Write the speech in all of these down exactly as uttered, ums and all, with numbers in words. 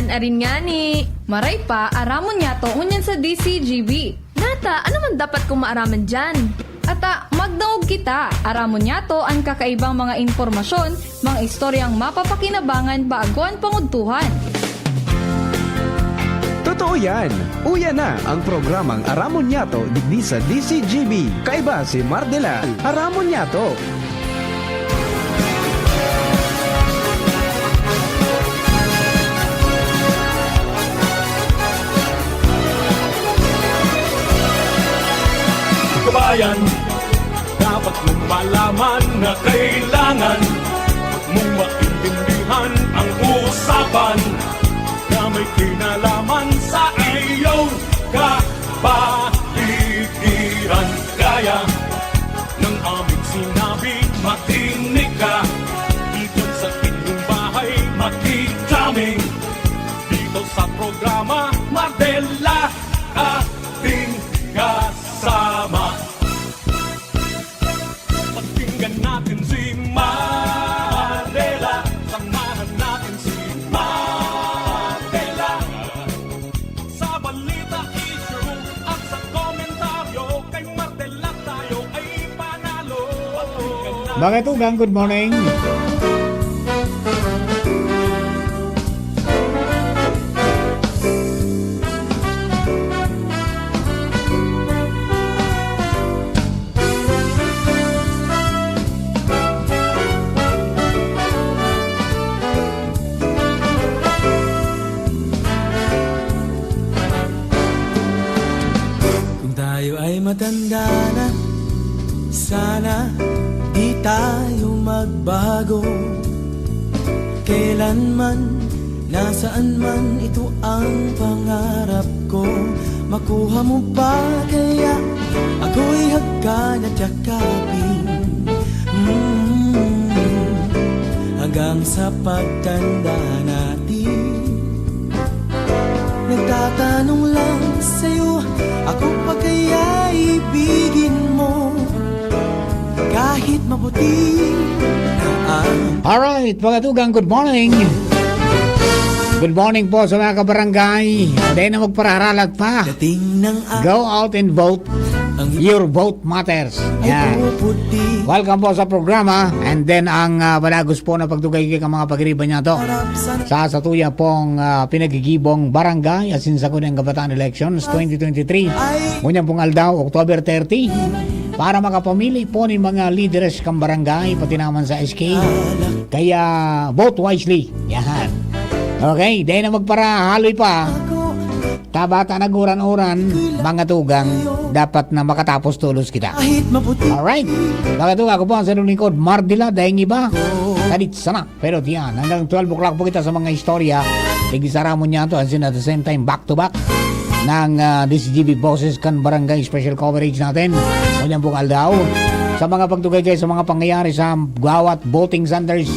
Arin ngani. Maray pa, aramon niyato ngunyan sa D C G B. Nata, ano man dapat kong maaraman diyan? Ata, magdangog kita. Aramon niyato an kakaibang mga impormasyon, mga istoryang mapapakinabangan bago an pangudtuhan. Totoo yan! Uya na ang programang Aramon Niyato digdi sa D C G B. Kaiba si Mardela. Aramon Niyato! Kabayan, dapat mong malaman na kailangan mong maintindihan ang usapan na may kinalaman sa iyong kapaligiran. Kaya ng aming sinabi, makinig ka. Dito sa inyong bahay, makitaming. Dito sa programa, Madela ating kasama. Pakinggan natin si Madela. Samahan natin si Madela. Sa balita, issue at sa komentaryo, kay Martel lang tayo ay panalo. Pakinggan natin Mga tugang, good morning. Kung tayo ay matanda na, sana di tayo magbago. Kailanman, nasaan man, ito ang pangarap ko. Makuha mo pa kaya ako'y hagkan at yakapin. Mm. Hanggang sa pagtanda natin. Nagtatanong lang sa'yo, ako pa kaya ibigin mo? Kahit maputi na ang Alright, mga tugang, good morning. Good morning po sa mga kabarangay. Dahil na magparaharalat pa. dating ng Go out and vote. Ang Your vote matters. ay Yan. puputi. Welcome po sa programa. And then ang ah, balagos po na pagtugay kay mga pagiriban niya to. Harap sa Sa satuya pong ah, pinagigibong barangay asin sa kunang kabataan elections twenty twenty-three. Ngunyan pong aldaw, October thirty. Para makapamili po ni mga lideres kang barangay, pati naman sa S K. Kaya vote wisely. Yan. Okay, dahil na magparahaloy pa. Tabata naguran-uran, mga tugang, dapat na makatapos tulos kita. Kahit maputi. Alright. Mga tugang, ako po ang sa lingkod, Mardila, dahil iba. Kalit sana. Pero tiyan, hanggang twelve o'clock po kita sa mga istorya. Igisara mo niya to, and at the same time, back to back ng ah, D C G B Boses kan Barangay Special Coverage natin. Ngunyan pong aldaw. Sa mga pagtugay kayo sa mga pangyayari sa gawat voting centers.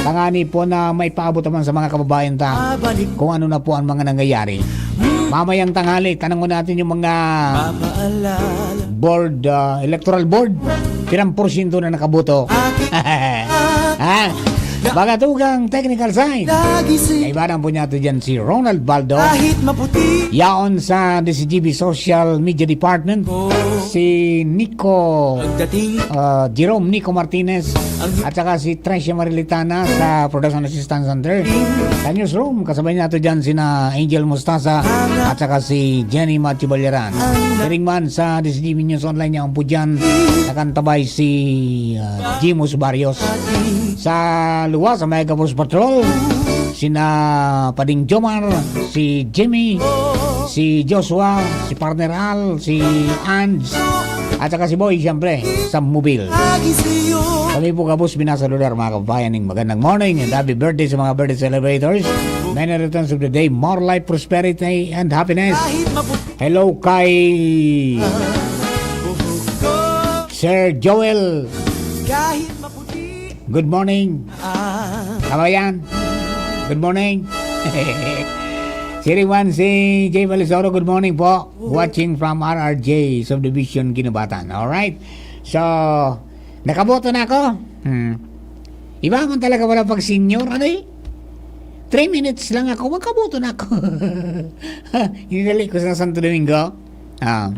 Tangani po na may paabot naman sa mga kababayan ta. Babalik Kung ano na po ang mga nangyayari. Mamayang tanghali, tanong natin yung mga Papaalala board, ah, electoral board. Pirang porsyento na nakaboto. Ha? Mga tugang technical side. Lagi si Kaibanan po niya ito dyan si Ronald Baldo. Kahit maputi Yaon sa D C G B Social Media Department, si Nico, Pagdating uh, Jerome Nico Martinez, at saka si Tricia Marilitana sa Production Assistance Center. Sa newsroom, kasabay nato dyan sina Angel Mostaza at saka si Jenny Matthew Balyaran. Siring man sa D C G B News Online niya ang po dyan, nakantabay si uh, Jimus Barrios. Sa luwas, sa Mega Force Patrol, sina Pading Jomar, si Jimmy, si Joshua, si Partner Al, si Ange, at saka si Boy, siyempre, sa Mobil. Lagi sa'yo Kami po gabos minasaludar, mga kababayan, ng magandang morning and happy birthday sa mga birthday celebrators. Many returns of the day, more life, prosperity, and happiness. Kahit maputi Hello kay Buhok ko Sir Joel. Kahit maputi Good morning. ah, Tama yan. Good morning. Siriwan si Jay Balisoro. Good morning po. Watching from R R J Subdivision, Guinobatan. Alright. So, nakaboto na ako. Hmm. Iba man talaga wala pag senior. Ano eh? Three minutes lang ako, magkaboto na ako. Hinidali ko sa Santo Domingo. Ah,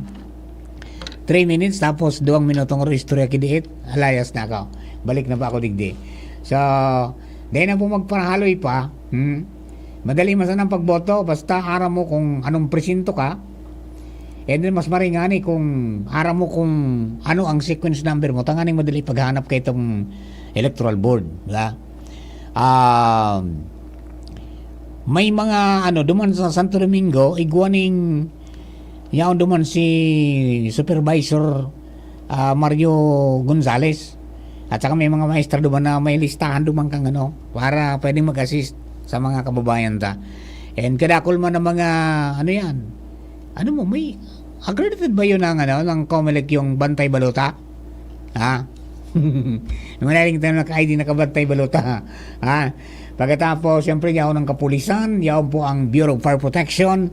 three minutes, tapos duwang minuto ang istorya kidiit. Alayas na ako. Balik na pa ako digdi. So, dahil na po magparahaloy pa, hmm, madali man sana ang pagboto, basta aram mo kung anong presinto ka, and then mas maringani kung aram mo kung ano ang sequence number mo, tanganing madali paghanap kay itong electoral board, di ba? Um, may mga, ano, duman sa Santo Domingo, igwa ning yaon duman si Supervisor, ah, Mario Gonzales. At saka may mga maestra duman na may listahan duman kang ano, para pwedeng mag-assist sa mga kababayan ta. And kadakol man ang mga, ano yan, ano mo, may accredited ba yun ng, ano, ng Comelec yung Bantay Balota? Ha? Manaling tayo naka-I D, nakabantay balota. Ha? Pagkatapos, siyempre, yaon ang kapulisan, yaon po ang Bureau of Fire Protection.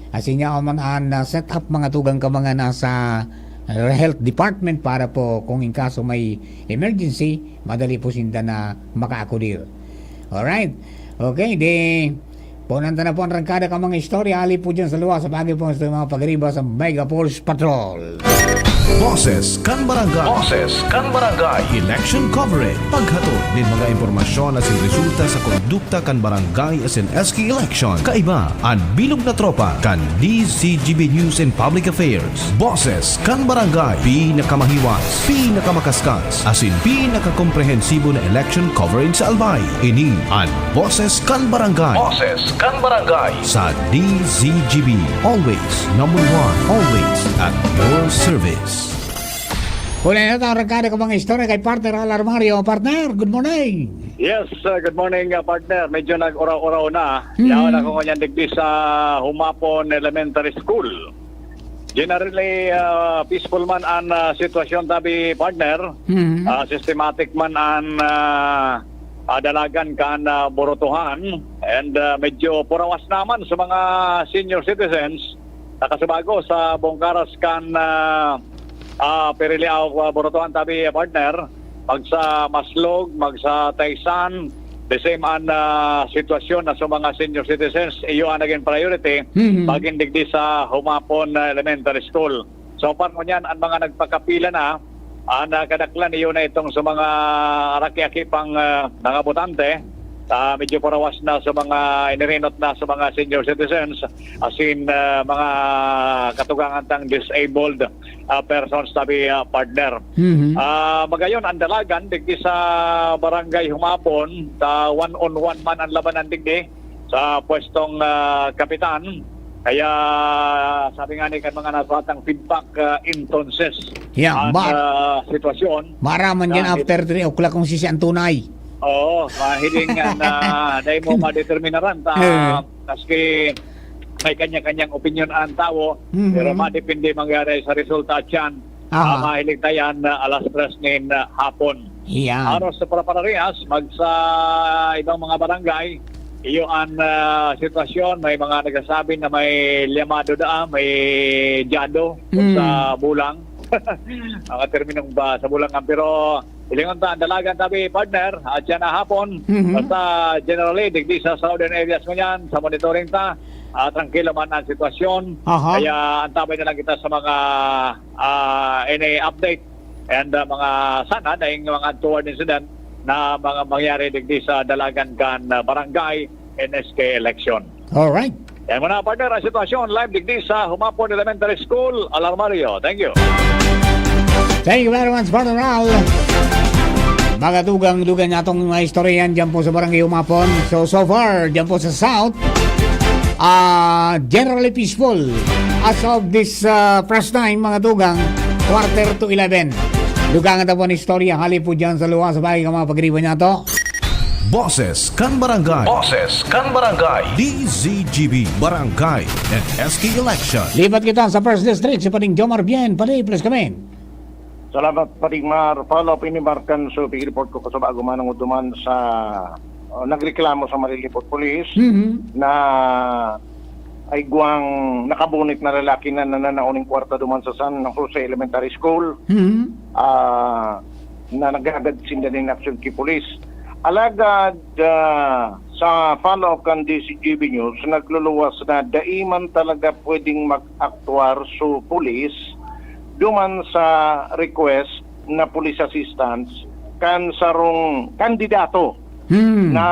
Asin yaon man ang, ah, set up mga tugang ka mga nasa, ah, health department para po kung in kaso may emergency, madali po sinda na makaakudir. Alright. Okay, di, punan ta na po ang rangkada ka mga istorya. Ali po dyan sa luwas, sa bagay po sa mga pagriba sa Mega Force Patrol. Boses kan Barangay. Boses kan Barangay. Election coverage. Paghatod nin mga impormasyon asin resulta sa kondukta kan barangay asin S K election. Kaiba an bilog na tropa kan D Z G B News and Public Affairs. Boses kan Barangay. Pinakamahiwas, pinakamakaskal, asin pinakakomprehensibo na election coverage sa Albay. Ini an Boses kan Barangay. Boses kan Barangay. Sa D Z G B. Always number one. Always at your service. Huli na ito ang rangkada ka mga istorya kay partner Alarmario. Partner, good morning. Yes, uh, good morning, uh, partner. Medyo nag-uraw-uraw na. Hmm. Yaon ako ngunyan digdi sa Humapon Elementary School. Generally, uh, peaceful man ang, uh, sitwasyon, tabi, partner. Hmm. Uh, systematic man ang, uh, uh, dalagan kan, uh, burutuhan. And, uh, medyo purawas naman sa mga senior citizens. Nakasubago sa Bongkaras kan, ah, ah, Piriliao, ah, Burutuan, tabi, partner. Magsa Maslog, magsa Taysan, the same an, ah, sitwasyon na sa mga senior citizens, iyo ang naging priority, Mhm. magin digdi sa Humapon, ah, Elementary School. So far, ngunyan, ang mga nagpakapila na, ang, ah, kadaklan, iyo na itong sa mga raki-aki pang, ah, mga botante. Ah, medyo parawas na sa mga inirinot na sa mga senior citizens, asin, ah, mga katugangan tang disabled, ah, persons, tabi, ah, partner. Mhm. Ah, magayon, ang dalagan, digdi sa Barangay Humapon, ta one on one man ang labanan digdi sa pwestong, ah, kapitan. Kaya, sabi nga ni kan mga nasuhatang feedback, ah, entonces, Yeah, ang, ba- ah, sitwasyon, maaraman yan ah, after three o'clock kung sisi ang tunay. Oo, mahiling nga na dahil mo madeterminaran ta, Eh. maski may kanya-kanyang opinyon ang tao, Mhm. pero madepende mangyari sa resulta at yan, Aha. ah, mahiling ta yan na alas tres nin, ah, hapon. Yan. Aros sa Parapararias, mag sa ibang mga barangay, iyo ang, ah, sitwasyon. May mga nagsasabi na may llamado da, may dyado kung Mm. sa bulang. Mga terminong ba sa bulangan. Pero hilingon ta, ang dalagan tabi, partner, at yan na hapon. Mhm. Basta generally, digdi sa southern areas mo yan, sa monitoring ta, ah, tranquilo man ang sitwasyon. Aha. Kaya antabay na lang kita sa mga, ah, any update and, ah, mga sana, daing mga untoward incident na mga mangyari digdi sa dalagan kan, ah, barangay N S K election. Alright. Yan muna, partner, ang sitwasyon live digdi sa Humapon Elementary School, Alarmario. Thank you. Thank you very much, Brother Ral. Mga tugang-tugang niya itong mga istorya yan dyan po sa Barangay Humapon. So, so far, dyan po sa South, ah, generally peaceful as of this, ah, press time, mga tugang, quarter to eleven. Dugangan ta po ang istorya, hali po dyan sa luwas, sa bagay ka mga pagriba niya to. Boses kan Barangay. Boses kan Barangay. D Z G B Barangay and S K Election. Lipat kita sa First District, si Pading Jomar Bien. Pading, please come in. Salamat, Pading Mar. Follow up ini, Markan. So, pig-report ko sa bago manong uduman sa, oh, nagreklamo sa Marilipot Police Mhm. na ay guwang nakabunit na lalaki na nananaon ning kwarta duman sa San Jose Elementary School. Mhm. Ah, na naghagad sinda nin aksyon ki pulis. Alagad, ah, Sa follow-up kan D C G B News, nagluluwas na dai man talaga pwedeng mag-aktwar so pulis duman sa request na police assistance kan sarong kandidato Hmm. na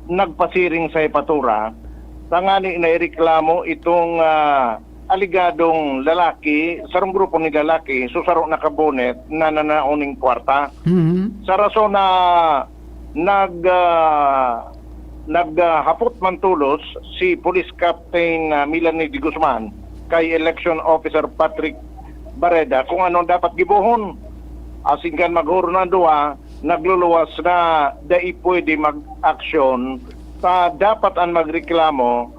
nagpasiring sa hepatura, tangani na ireklamo itong, ah, aligadong lalaki, sarong grupo ni lalaki, so saro nakabonet, na nanao ning kwarta. Mhm. Sa rason na nag, ah, nag, ah, hapot man tolos si Police Captain, ah, Melanie de Guzman kay Election Officer Patrick Barreda kung ano ang dapat gibohon. Asin kan maghoron ang duwa, nagluluwas na dai pwede mag-aksyon ta dapat an magreklamo,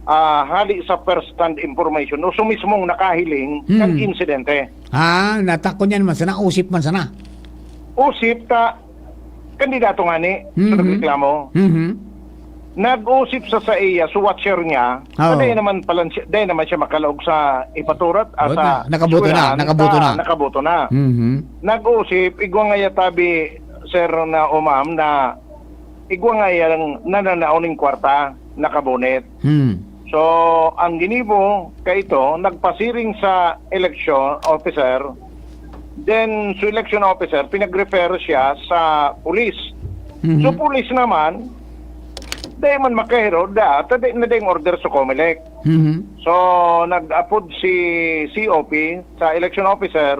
ah, hali sa first hand information o so mismong nakahiling kan Hmm. insidente. Ah, natakon niyan man sana, usip man sana. Usip ta kandidato ngani sa Mhm. nagreklamo. Mhm. Nag-usip sa saiya, so watcher niya, Oo. na dai naman palan siya, dai naman siya makalaog sa ipaturat, ah, Buta, sa nakabuto na, eskwelahan, nakabuto ta na. nakabuto na. Mhm. Nag-usip, igwa ngaya tabi, sir na o ma'am, na igwa ngayang nananao ning kwarta, nakabonet. Hmm. So, ang ginibo kaito, nagpasiring sa election officer, then so election officer, pinag-refer siya sa pulis. Mhm. So, pulis naman, dai man makahiro, da, ta dai na ding order sa Comelec. Mhm. So, nag-apod si C O P sa election officer,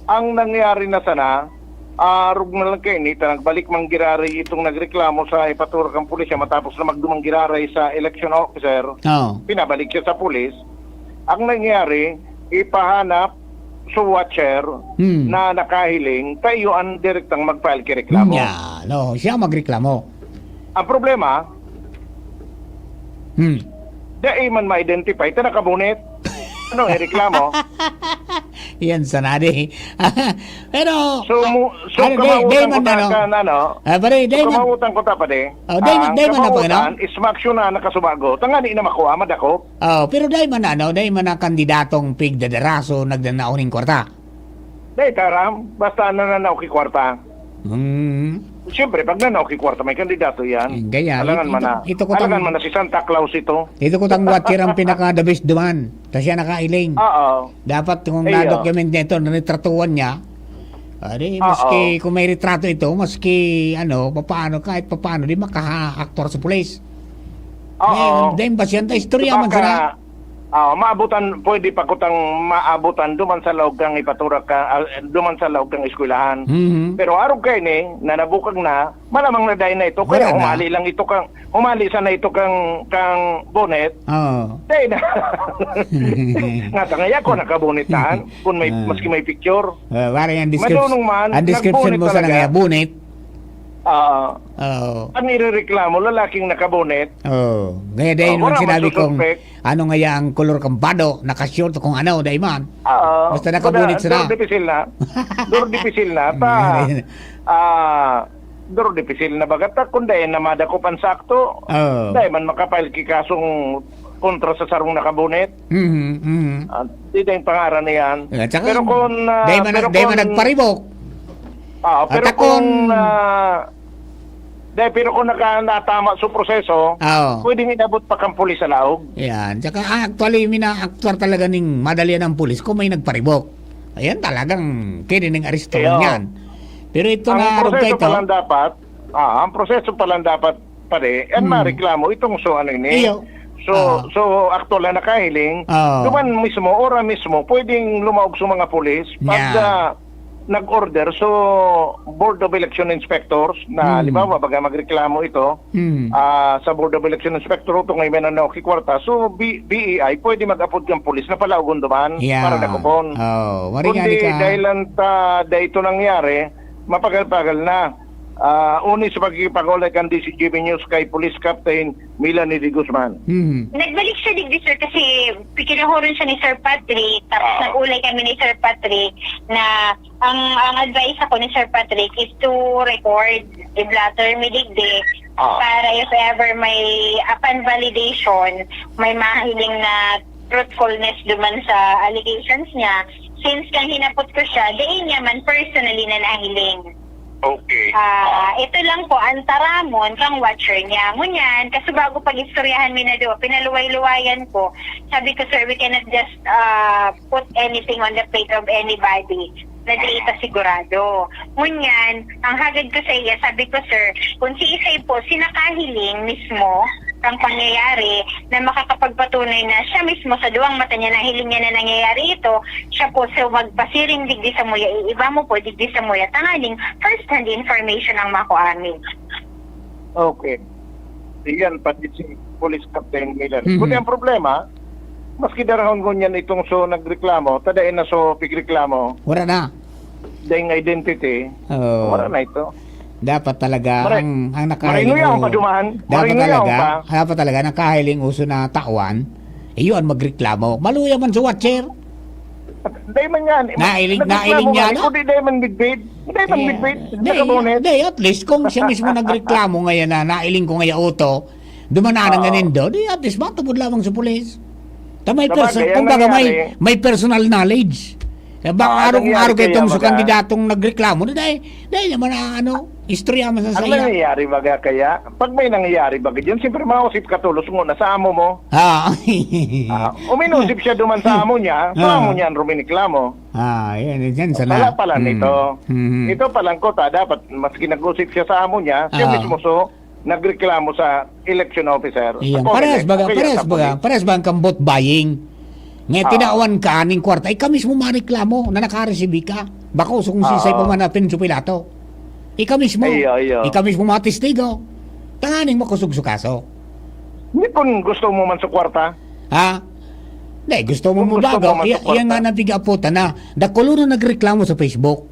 ang nangyari na sana, ah, arog na lang kaini ta nagbalik man giraray itong nagreklamo sa ipaturak kan pulisya matapos na magduman giraray sa election officer, Oo. pinabalik siya sa pulis. Ang nangyari, ipahanap sa watcher Hmm. na nakahiling, ta iyo ang direktang mag-file ki reklamo. Yan, oo, siya magreklamo. Ang problema, Hmm. dai man ma-identify ta nakabonet. Ano, ireklamo? Yan sana, di. Pero, So, mu-, so, ano, di, di kamautan man ko ta ano. kan, ano, Ah, pare, di so, man. kamautan ko ta, pare. Oh, di man, Ang di man na, pare, no? kamautan is maaksyon na nakasubago. Tangani na makuha, madakop. Oh, pero di man na, ano, di man na kandidatong pigdadaraso, nagnanao ning kwarta. Dai, taram, basta nananao ki kwarta. Hmm. Siyempre, pag nanao ki kwarta, may kandidato yan. Yung gaya, Alangan ito, man na. ito ko Alangan tang-, man na si Santa Claus ito. ito ko tang watcher ang pinaka the best duman. Ta siya nakahiling. Oo. Dapat kung Iyo. na-document niya ito, nanitratuhan niya, ari, Oo. maski kung may retrato ito, maski ano, papaano, kahit papaano, di makaha-, aktor sa pulis. Oo. Ngayon, dahil ba siya, istorya man Baka, sana. Ah, maabutan, pwede pa kutang maabutan duman sa laog kang ipaturak ka, ah, duman sa laog kang eskwelahan. Mhm. Pero arog kaini, na nabukag na, malamang na dai na ito, kaya Wala na. humali lang ito kang, humali sana ito kang, kang bonet. Oo. Dai na. Nga ta nga, ako nakabonet na, kun may, Ah. maski may picture. Ah, parang ang description, Madunong man, ang description nagbonet mo sana talaga. nga, bonet. Ah. Oo. Ang irereklamo, lalaking nakabonet. Oo. Kaya dahil Oo, naman wala sinabi kong, masususpek. ano nga ya ang kolor kang bado, naka-short o kung ano, dahil man. Oo. Basta nakabonet Bada, sana. Duro dipisil na. Duro dipisil na. Ta, Ngayon. ah, duro dipisil na baga ta, kung dahil na madakop ang sakto, Oo. dahil man makapail ki kasong kontra sa sarong nakabonet. Mhm, mhm. Ah, di na yung pangaran na yan. At saka, Pero kung, ah, dahil man, pero dahil man kung nagparibok. Ah, At pero akong kung, ah, dahil pero kung naka-, natama sa proseso, Oo. pwedeng inabot pa kang pulis sa laog. Yan. Tsaka, ah, actually, mina-, actual talaga ning madalian ang pulis kung may nagparibok. Ayan, talagang pwede ning arestuhan Iyo. yan. Pero ito Ang na, arog ka proseso ito. pa lang dapat, ah, ang proseso pa lang dapat, pare, yan Hmm. mareklamo itong so ano ini. Iyo. So, Ah. so, actual na nakahiling, Oo. duman mismo, ora mismo, pwedeng lumaog sa mga pulis pag, Yeah. ah, nag-order. So, Board of Election Inspectors na, Hmm. halimbawa, baga magreklamo ito, Hmm. ah, sa Board of Election Inspector, ito ngayon may nanao ki kwarta. So, B-, B E I, pwede mag-apod kang pulis na palaogon duman Yeah. para dakopon. Oh, wari nga Kundi di ka dahil lang ta, dahil ito nangyari, mapagal-pagal na. Ah, uni sa pagkikipag-ulay kan D C G B News kay Police Captain Melanie de Guzman. Mhm. Nagbalik siya digdi, sir, kasi kinahuron siya ni Sir Patrick, tapos Ah. nag-ulay kami ni Sir Patrick na ang, ang advice ako ni Sir Patrick is to record, i-blotter mi digdi, Ah. para if ever may, upon validation, may mahiling na truthfulness duman sa allegations niya. Since kang hinapot ko siya, dai niya man personally na nahiling. Okay. Ah, ito lang po, ang taramon kang watcher niya. Ngunyan, kasi bago pag-istoryahan mi na do, pinaluway-luwayan ko. Sabi ko, "Sir, we cannot just, ah, put anything on the plate of anybody na di ita sigurado." Ngunyan, ang hagad ko sa iya, sabi ko, "Sir, kung si Isay po, si nakahiling mismo, ang pangyayari na makakapagpatunay na siya mismo sa duwang mata niya, nahiling niya na nangyayari ito, siya po, so magpasiring digdi sa muya, iiba mo po digdi sa muya, tanganing first hand information ang makuha mi." Okay. Iyan, pati si Police Captain Miller. Mhm. Kundi ang problema, maski darahon ngunyan itong so nagreklamo, tadain na so pigreklamo, Wala na. daing identity, Oh. wala na ito. Dapat talaga Maray- ang ang Maray nakahiling nguyaon o- pa duman. Dapat Maray nguyaon talaga, pa. Dapat talaga nakahiling uso na tawan. Iyo ang magreklamo. Maluya man sa watcher. Dahil man yan. Nailing- nagreklamo nailing niya, nga, no? Kundi dahil man bigpit. Dahil man Eh, bigpit. di, Nakabonet. di, at least kung siya mismo nagreklamo ngayon na nailing ko ngayon auto, dumanan ang Oo. ganindo, di at least matubod lamang sa pulis. Ta may Sabagay, person, ang kumbaga may, nangyari- may personal knowledge. Eh, baka Ah, arong nangyari arong kay kaya itong sa baga- kandidatong nagreklamo na dahil, dahil naman na ano, istorya man sa Ang saya. nangyayari baga kaya, pag may nangyayari baga dyan, siyempre mausip ka tulos mo na sa amo mo. Ah. Ah, uminusip siya duman sa amo niya, sa Ah. amo niya ang ruminiklamo. Ah, yan, yan, Pala sana. pala Hmm. nito. Hmm. Ito palang kota, dapat maski nag-usip siya sa amo niya, siya Ah. mismo so nagreklamo sa election officer. Iyan. Sa Parehas COMELEC, baga, o kaya parehas sa baga, police. parehas baga kang vote buying. Ngayon, Ah. tinawan ka ning kwarta, ikaw mismo mareklamo na nakareceive ka. Bako, so kung sisay Ah. pa man natin sa Pilato. Ikaw mismo. Iyo, iyo. Ikaw mismo mga testigo. Tanganing makusog sa kaso. Hindi kung gusto mo man sa kwarta. Ha? Hindi, gusto mo Kung gusto mabago. mo Iya, masuporta. Iya nga nabigaputan na. Dakulo na nagreklamo sa Facebook.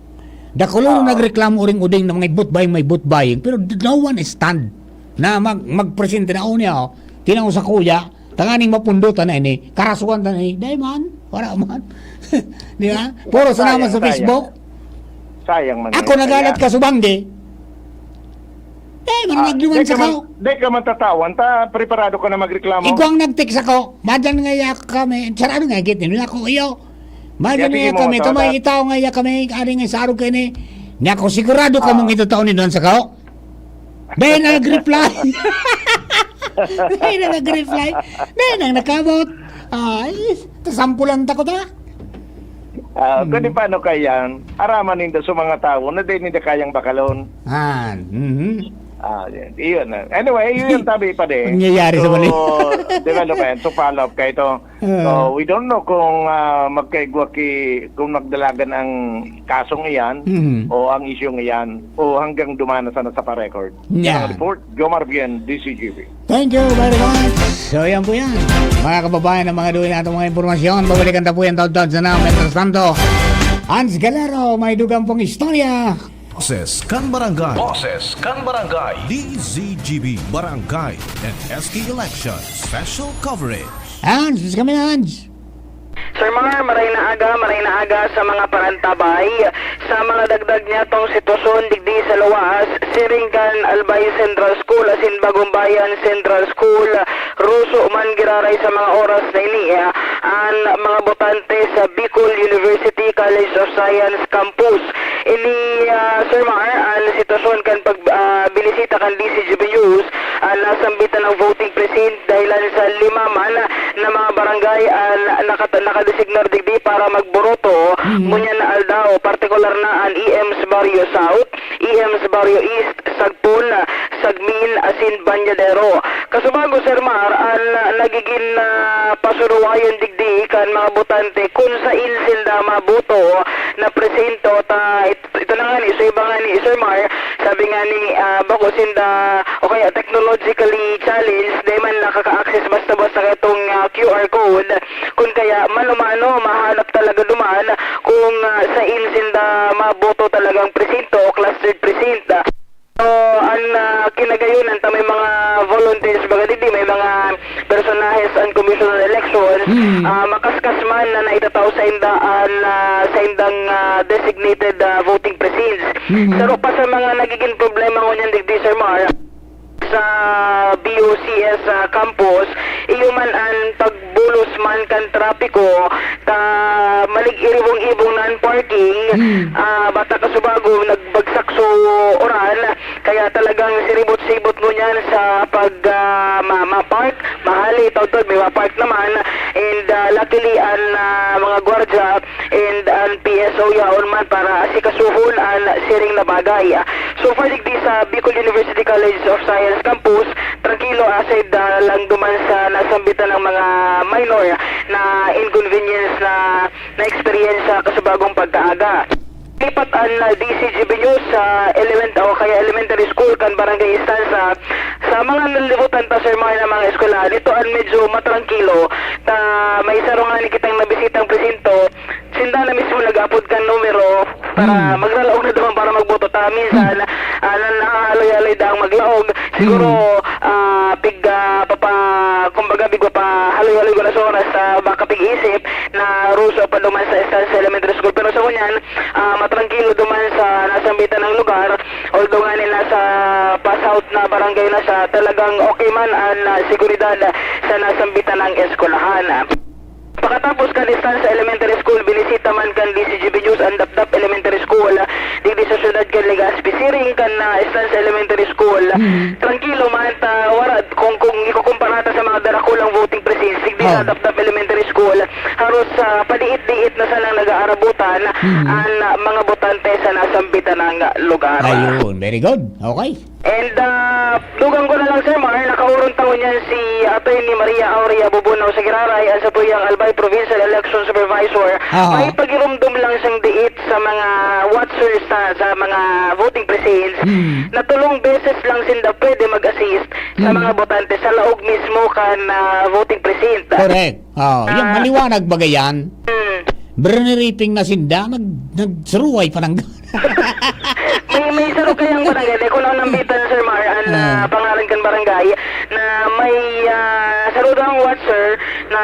Dakulo na Ah. nagreklamo uring-uding na may vote buying, may vote buying. Pero no one stand na mag magpresente na, "O niya, oh, tinaw sa kuya, tanganing mapundotan na ini, karasuhan ta na ini." Dai man, wala man. Di ba? Puro sa naman sa Sayang, Facebook. Sayang man. Ako nagalat ka subang di. Eh, man Ah, nagduman di sa ka man, kao. di ka man tatawan, ta preparado ka na magreklamo. Ikaw ang nag-text ako. Madan nga iya kami. Sarado nga git nila ako iyo. Madan Sige nga iya mo, kami. tawag Tumay na. Itaw nga iya kami. Ari nga sarog kayo ni. Niya ako sigurado ka Ah. mong ito taon ni Don sa kao. Dahil na nag-reply. Dahil na nag-reply. Dahil na nakabot. Ay, tasampulan ta ko ta. Ah, Hmm. Kundi paano kaya, araman ninda sa mga tao na di ninda kayang bakalon. Ah, mhm. Ah, yun. Iyon na. Anyway, yun yung tabi pa din. Nangyayari sa So, mali. Development, so follow up kayo ito. Ah. So, we don't know kung ah, magkaigwa ki, kung magdalagan ang kasong iyan Mhm. o ang isyong iyan o hanggang dumana sana sa pa-record. Yeah. Yan ang report, Jomar Bien, D C G B. Thank you very much. So, yan po yan. Mga kababayan, ang mga duwi na itong mga impormasyon. Babalikan ta po yan taon-taon sa naman. Mientras tanto, Hans Galero, may dugang pong istorya. Boses kan Barangay. Boses kan Barangay. D Z G B Barangay and S K Election Special Coverage. Hans, gusto kami na, Hans. Sir Mar, maray na aga, maray na aga sa mga parantabay. Sa mga dagdag niya tong sitwasyon digdi sa luwas, siring kan Albay Central School asin Bagong Bayan Central School, ruso man giraray sa mga oras na ini, ah, an mga botante sa Bicol University College of Science Campus. Ini, ah, Sir Mar, an sitwasyon kan pag, ah, binisita kan D Z G B News, ah, nasambitan ang voting precinct dahilan sa lima man na mga barangay an nakata-, nakadesignar digdi para magboto ngunyan na aldaw, partikular na an E M's Barrio South, E M's Barrio East, Sagpon, Sagmin, asin Bañadero. Kasubago, Sir Mar, an nagigin, ah, pasuruwayan digdi kan mga botante kun sain sinda maboto na presinto ta Ito na nga ni, so iba nga ni Sir Mar, sabi nga ni, ah, bako sinda, o kaya technologically challenged, di man nakaka-access basta-basta kaitong, ah, Q R code. Kun kaya, mano-mano, mahanap talaga duman kung, ah, sain sinda maboto talagang presinto o clustered precinct. So, an, ah, kinagayonan ta may mga volunteers, baga digdi, may mga personahes an Commission on Elections, Hmm. ah, makaskas man na naitatao sa inda an, ah, sa indang, ah, designated, ah, voting precincts. Hmm. Saro pa sa mga nagiging problema ngunyan digdi, Sir Mar, sa B O C S, ah, campus, iyo man an pagbulos man kan trapiko, ta malig-iribong-ibong na an parking. Hmm. Ah, bata kasubago, nagbagsak so uran, kaya talagang siribot-sibot ngunyan sa pag, ah, ma-, ma-park. Mahali, taudtaod, may ma-park naman. And, ah, luckily, an, ah, mga gwardya and an P S O yaon man para asikasuhon an siring na bagay. So far, digdi sa Bicol University College of Science Campus, trangkilo aside, ah, lang duman sa nasambitan ng mga minor na inconvenience na na-experience sa kasubagong pagkaaga. Lipat an, ah, D Z G B News sa element-, o kaya elementary school kan Barangay Estancia sa mga nalibutan pa, Sir Mar, na mga eskwelahan. Ito an medyo matrangkilo. Ta, may saro ngani kitang nabisitang presinto. Sinda na mismo nag-apod kan numero para Hmm. magralaog na duman para magboto. Ta, minsan, Hmm. ah, na, nahahaloy-haloy daang maglaog. Siguro, Hmm. ah, pig, ah, papa-, kumbaga, pig papahaloy-haloy ko na sa oras sa baka pig-isip na ruso pa duman sa Estancia Elementary School. Pero sa ngunyan, ah, matrangkilo duman sa nasambitan ng lugar. Although ngani nasa pa-south na barangay na siya, talagang okay man ang, ah, seguridad sa nasambitan ng eskwelahan. Pakatapos kan Estancia Elementary School, binisita man kan D Z G B News ang Dapdap Elementary School, digdi sa siyudad kan Legazpi. Siring kan, ah, Estancia Elementary School, Mm. trangkilo man ta, wala, kung, kung ikukumpara ta sa mga darakulang voting precincts, digdi sa Oh. Dapdap Elementary School, haros, ah, padiit-diit na sanang nag-aarabutan Mm. ang, ah, mga botante sa nasambitan ng lugar. Ayun, very good. Okay. And, ah, dugang ko na lang, Sir Mar, nakaurong taon yan si Attorney Maria Aurea Bubunao sa Giraray, ang satuyang Albay Provincial Election Supervisor. Aha. May pagirumdom lang siyang diit sa mga watchers sa, sa mga voting precincts Hmm. na tulong beses lang sinda pwede mag-assist sa Hmm. mga botante sa laog mismo kan, ah, voting precinct. Correct. Oh, yan, Ah. maliwanag baga yan. Hmm. Briniriping na sinda, nag-, nagsuruway pa ng May, may saro kayang barangay, di ko lang nambitan, Sir Mar, an, Ah. ah, pangalan kan barangay, na may, ah, saro daang watcher na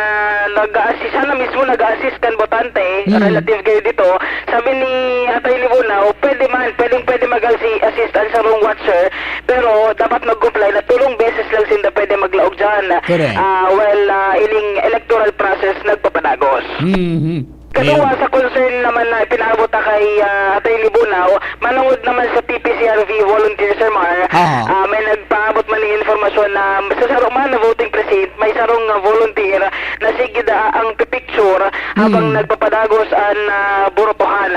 nag-a-assist, siya na mismo nag-a-assist kan botante, Mm. relative kayo dito. Sabi ni Attorney Bunao, pwede man, pwedeng pwede mag-assi-, assist ang sarong watcher, pero dapat mag-comply na tulong beses lang sinda pwede maglaog dyan. Correct. Ah, well, ah, ining electoral process nagpapadagos. Mhm. Kaduwa Ayun. sa concern naman na ipinaabot ta kay, ah, Attorney Bunao, manungod naman sa P P C R V volunteer, Sir Mar, Aha. ah, may nagpaabot man ning informasyon na sa saro man na voting precinct, may sarong, ah, volunteer na sige daa ang pipicture habang Hmm. nagpapadagos an, ah, burotohan.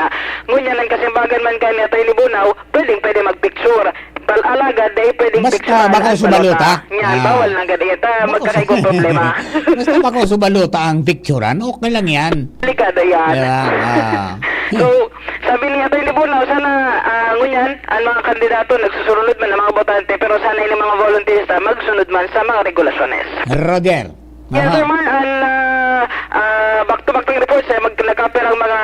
Ngunyan, ang kasimbagan man kan Attorney Bunao, pwedeng pwede magpicture. Pal-, alagad, dai pwedeng Basta picturean bako ang subaluta. balota. Yan, Ah. bawal na gad yan. Ta, Bako magkakaigong su-, problema. Basta bako subaluta ang picturean, okay lang yan. Delikado yan. Di ba? Ah. So, sabi ni Attorney Bunao, sana, ah, ngunyan, ang mga kandidato nagsusurunod man ang mga botante, pero sana yung mga volunteers na magsunod man sa mga regulasyones. Roger. Yes, Aha. Sir Mar, ang, ah, ah, back-to-back na reports, eh, mag-, nagkapirang mga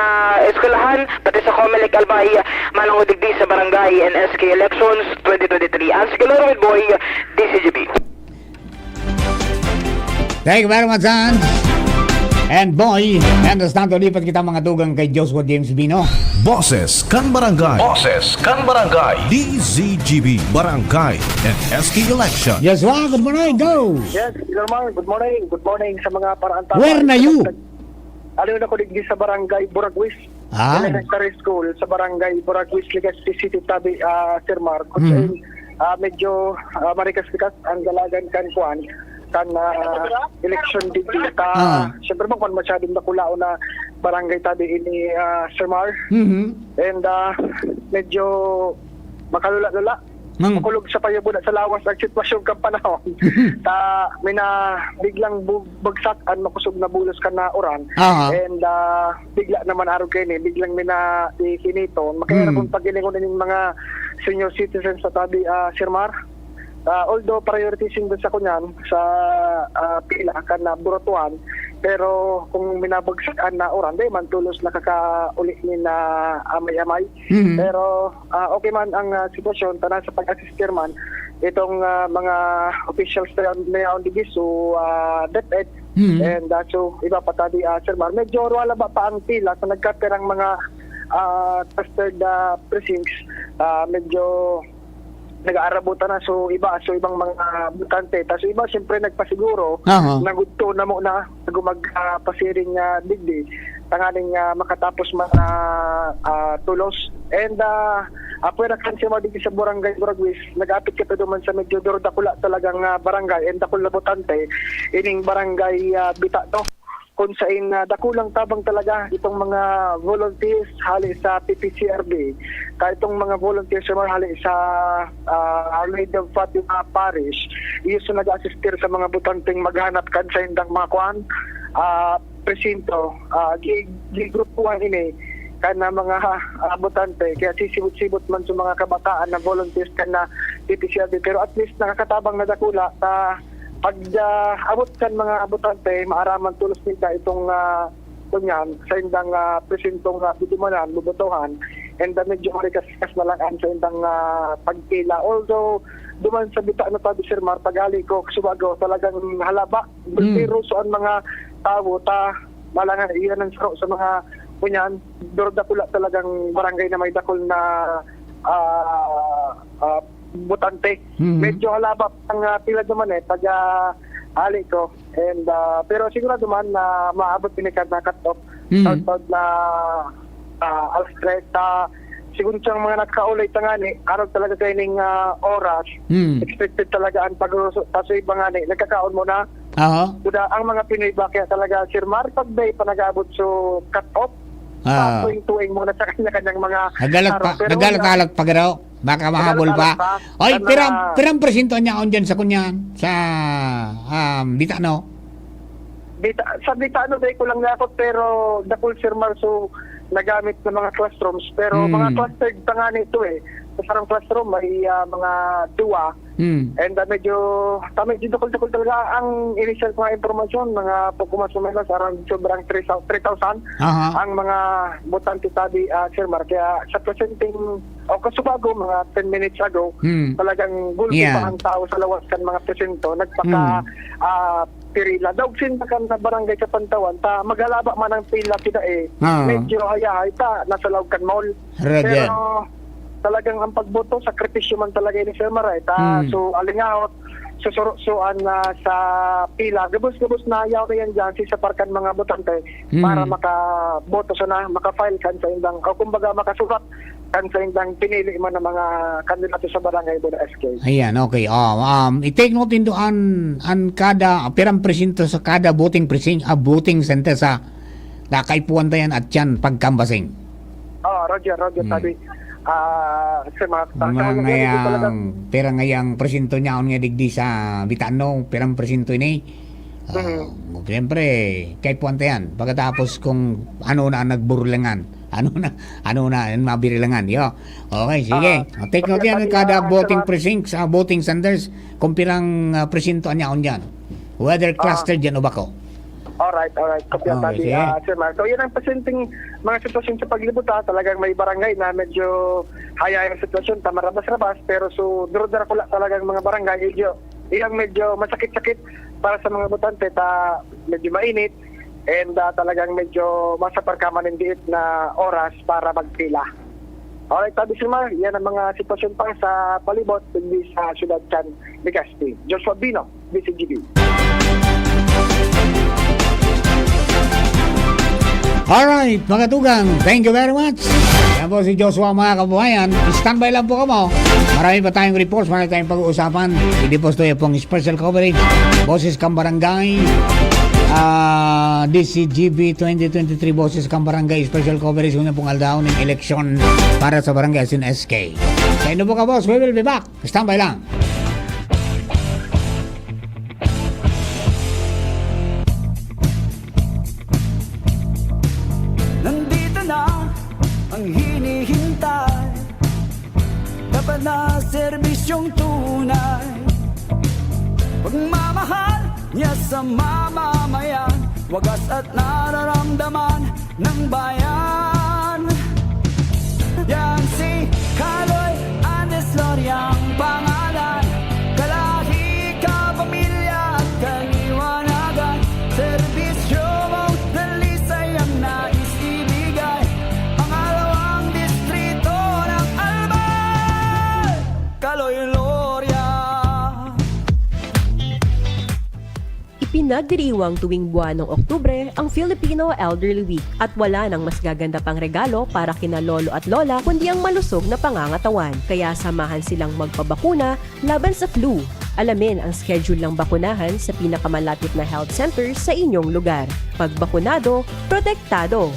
eskwelahan, pati sa Comelec Albay, manungod digdi sa barangay and S K elections twenty twenty-three. Ang Sigiloro with Boy, D Z G B. Thank you very much, Hans. And boy, and as tanto lipat kita mga dugang kay Joshua James Bino. Boses kan Barangay. Boses kan Barangay. D Z G B, Barangay and S K Election. Joshua, good morning. Go! Yes, Sir Mar, good morning. Good morning sa mga paraantaman. Where na you? Ano na ko digdi sa Barangay Buragwis, Ah. Elementary School, sa Barangay Buragwis, Legazpi City, tabi, ah, Sir Mar. Kung Hmm. saan, ah, medyo, ah, marikas-rikas ang dalagan kan kuan, kan, ah, election digdi. Ta, Ah. siyempre, man, kung masyadong dakulaon na barangay tabi ini, ah, Sir Mar. Mhm. And, ah, medyo makalula-lula. Hmm. Makulog sa payabon at sa lawas ang sitwasyon kan panahon. Ta, may na biglang bu-, bagsak an makosog na bulos kan na uran. Aha. And, ah, bigla naman arog kaini, biglang may na ikiniton. Makaya Hmm. kung pag-ilingon ning mga senior citizens sa tabi, ah, Sir Mar. Ah, although prioritizing dun sa kunyan, sa, ah, pila kan na burotuhan, pero kung minabagsak an na uran, di man tolos nakakauli nin, ah, amay-amay. Mhm. Pero, ah, okay man ang, ah, sitwasyon, ta nasa pag-assist man itong, ah, mga officials na, na yaon digdi, so, ah, DepEd, Mhm. and, ah, so, iba pa tabi, ah, Sir Mar. Medyo wala ba pa ang pila sa nagkapirang mga, ah, clustered, ah, precincts. Ah, medyo nag-aarabutan na, so, iba, so, ibang mga botante. Tas iba, siyempre, nagpasiguro Aha. na gudto na muna bago mag, ah, pasiring, ah, digdi, tanganing, ah, makatapos man na, ah, tulos. And, ah, apwera kan si Mao digdi sa Barangay Buragwis, nag-apit ka pa duman sa medyo duro dakula talagang, ah, barangay and dakul na botante, ining Barangay, ah, Bitano, kung sain, ah, dakulang tabang talaga itong mga volunteers hali sa P P C R B. Kaya itong mga volunteers naman hali sa, ah, Our Lady of Fatima Parish, iyo sa nag-assistir sa mga botanteng maghanap kan saindang mga kuan, ah, presinto, ah, gi-, gigrupuhan ini kan na mga, ah, botante. Kaya sisibot-sibot man sa mga kabataan na volunteers kan na P P C R B. Pero at least nakakatabang na dakula ta pag, ah, abot kan mga botante, maaraman tolos ninda itong, ah, kunyan, saindang, ah, presentong, ah, dudumanan, bubotohan, and, ah, medyo marikas-rikas na lang an saindang, ah, pagpila. Although, duman sa Bitano tabi, Sir Mar, paghali ko, Subago, talagang halaba, Mm. bultiroso an mga tawo, ta, malangan, iyan ang saro sa mga, kunyan, duro dakula talagang barangay na may dakul na, ah, ah, botante. Mhm. Medyo halaba ang, ah, pila duman, eh, pag, ah, hali ko. And, ah, pero sigurado man na maabot ini kan na cut off. Mhm. Taud-taud na, ah, alas tres. Sa, sigon sa mga nagkaulay tangani, arog talaga sa ining, ah, oras, Mhm. expected talaga ang pag-uso. Kaso iba ngani, nagkakaon muna. Aha. Kuda, ang mga Pinoy ba kaya talaga, Sir Mar, pag may pa nag-aabot so cut off, Ah. pa tuwing-tuwing muna sa kanya-kanyang mga Nagalat araw. pa, Pero nagalat-alat pa garo. Baka mahabol pa. Nagalat-alat pa. Oy, Ang pirang, mga pirang presinto niya on dyan sa kunyan, sa, um, Bitano? Bita-, sa Bitano, dahil ko lang nakot, pero dakul, Sir Mar, so nagamit na mga classrooms. Pero Hmm. mga clustered pa nga nito eh. Sa sarong classroom, may, ah, mga duwa. Hmm. And, ah, medyo, ta-, medyo dakul-dakul talaga. Ang initial ko nga impormasyon, mga pagkumas o menos, around sobrang three thou-, three thousand Aha. ang mga botante tabi, ah, Sir Mar. Kaya sa presenting, o kasubago, mga ten minutes ago, Hmm. talagang gulpi Yeah. pa ang tao sa lawas kan mga presinto. Nagpaka, Hmm. ah, pirila. Daog sinda kan sa barangay sa Pantawan, ta maghalaba man ang pila sila eh. Ah. Medyo hayahay ta, nasa laog kan mall. Pero Radian. talagang ang pagboto, sakripisyo man talaga ni Sir Maray. Ta, Hmm. so, alingahot, susurusuan na sa pila. Gabos-gabos na yaw na yan dyan, si sa parkan mga botante Hmm. para makaboto sana, maka-file kan sa indang, o kumbaga makasurat kan sa indang pinili man ng mga kandidato sa barangay Bola S K. Ayan, okay. Oh, um, i-take note nindo an, an kada, pirang presinto sa kada voting precinct, ah, voting center sa Nakaipuhan ta yan at yan pagkambasing. Oh, Roger, Roger, Hmm. sabi, ah, sa mga Mga sa mga ngayang, talagang pira ngayang presinto niya, on nga digdi sa Bitano, pirang presinto ini? Ah, Mhm. siyempre, kaipuhan ta yan. Pagkatapos kung ano na ang nagburlangan, ano na, ano na ang mabirilangan, yo. Okay, sige. Ah, Take note okay, yan, sabi, kada ah, voting sa precinct, sa voting centers, kung pirang, ah, presinto ang yaon dyan. Whether Ah. cluster dyan o bako. Alright, alright. Kopya Okay, tabi, sige. ah, Sir Marco. Yan ang presenteng mga sitwasyon sa paglibot, ha. Talagang may barangay na medyo hayay ang sitwasyon, ta marabas-rabas, pero so, duro-duro ko lang talagang mga barangay, medyo, iyang medyo masakit-sakit para sa mga botante, ta medyo mainit, and, ah, talagang medyo masaparkaman ng diit na oras para magpila. Alright, tabi, Sir Mar, yan ang mga sitwasyon pa sa palibot, kundi sa syudad kan Legazpi. Joshua Bino, D C G B. Alright, mga tugang, thank you very much. Yan po si Joshua, mga kababayan. Standby lang po kamo. Marami pa tayong reports, marami tayong pag-uusapan. Hindi po ito yung pong special coverage. Boses kan Barangay, ah, D C G B twenty twenty-three, Boses kan Barangay, special coverage. Una pong aldaw ng eleksyon para sa Barangay Asin S K. Sa inyo po ka, boss. We will be back. Standby lang. Nandito na ang hinihintay. Dapat na serbisyong tunay. Pagmamahal niya sa mamamayan. Wagas at nararamdaman ng bayan. Yan si Kaloy Andes Loria ang pangalan. Kalahi, kapamilya at kaliwanagan. Serbisyo mong dalisay ang nais ibigay. Pangalawang distrito ng Albay. Kaloy Loria. Ipina- Nagdiriwang tuwing buwan ng Oktubre ang Filipino Elderly Week at wala nang mas gaganda pang regalo para kina lolo at lola kundi ang malusog na pangangatawan. Kaya samahan silang magpabakuna laban sa flu. Alamin ang schedule ng bakunahan sa pinakamalapit na health center sa inyong lugar. Pagbakunado, protektado!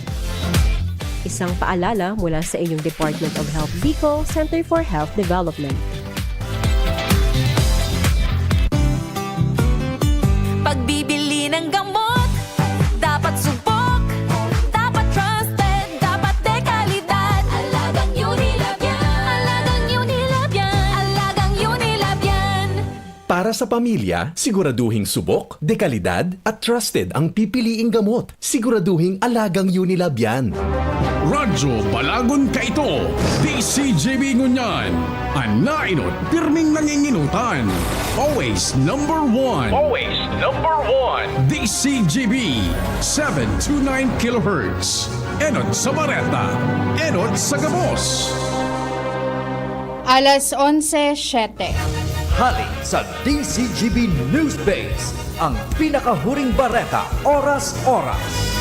Isang paalala mula sa inyong Department of Health Bicol, Center for Health Development. Pagbibili ng gamot, dapat subok, dapat trusted, dapat dekalidad. Alagang Unilab yan, alagang Unilab yan, alagang Unilab yan. Para sa pamilya, siguraduhing subok, dekalidad, at trusted ang pipiliing gamot. Siguraduhing alagang Unilab yan. Radyo Balagon Kaito, D C G B Ngunyan, an nainot pirming nanginginutan. Always number one. Always number one. D C G B, seven two nine kilohertz. Enot sa bareta, enot sa gabos. Alas onse siyete. Hali sa D C G B News Base, ang pinakahuring bareta, oras-oras.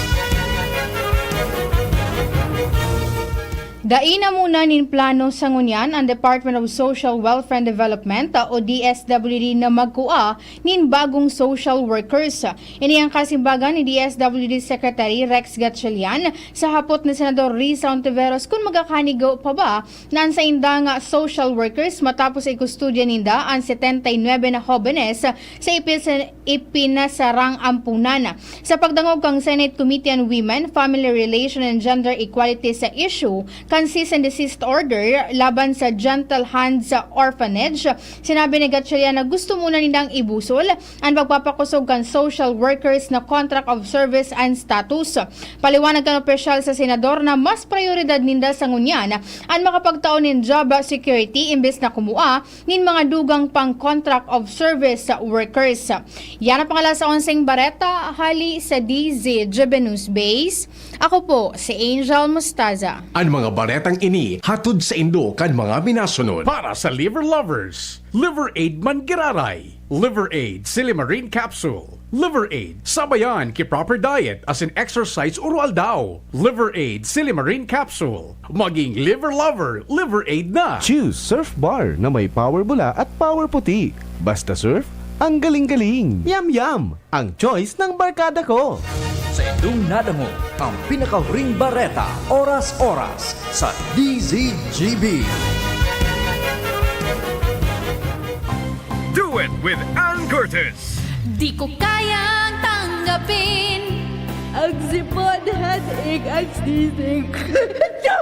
Dai na muna nin plano sa ngunyan an Department of Social Welfare and Development o D S W D na magkua nin bagong social workers. Ini ang kasimbagan ni D S W D Secretary Rex Gatchalian sa hapot ni Senador Risa Ontiveros kun magkakanigo pa ba na an saindang social workers matapos ikustudya ninda an setenta y nuebe na hobenes sa ipis- ipinasarang ampunan. Sa pagdangog kan Senate Committee on Women, Family Relation and Gender Equality sa issue kan cease and desist order laban sa Gentle Hands Orphanage, sinabi ni Gatchalian na gusto muna nindang ibusol an pagpapakosog kan social workers na contract of service and status. Paliwanag kan opisyal sa senador na mas prayoridad ninda sa ngunyan an makapagtao nin job security imbes na kumua nin mga dugang pang contract of service workers. Yan ang pangalas sa onseng bareta hali sa D Z G B News Base. Ako po si Angel Mustaza. An mga baretang ini hatod sa indo kan mga minasunod. Para sa liver lovers, Liver Aid man giraray. Liver Aid Silimarin Capsule. Liver Aid, sabayan ki proper diet asin exercise uro-aldaw. Liver Aid Silimarin Capsule. Maging liver lover, Liver Aid na! Choose Surf Bar na may power bula at power puti. Basta surf, ang galing-galing! Yam Yam! Ang choice ng barkada ko! Sa indong nadangog ang pinakahuring bareta, oras-oras sa D Z G B. Do it with Ann Curtis! Di ko kayang tanggapin. Ang sipon, headache, ang sneezing.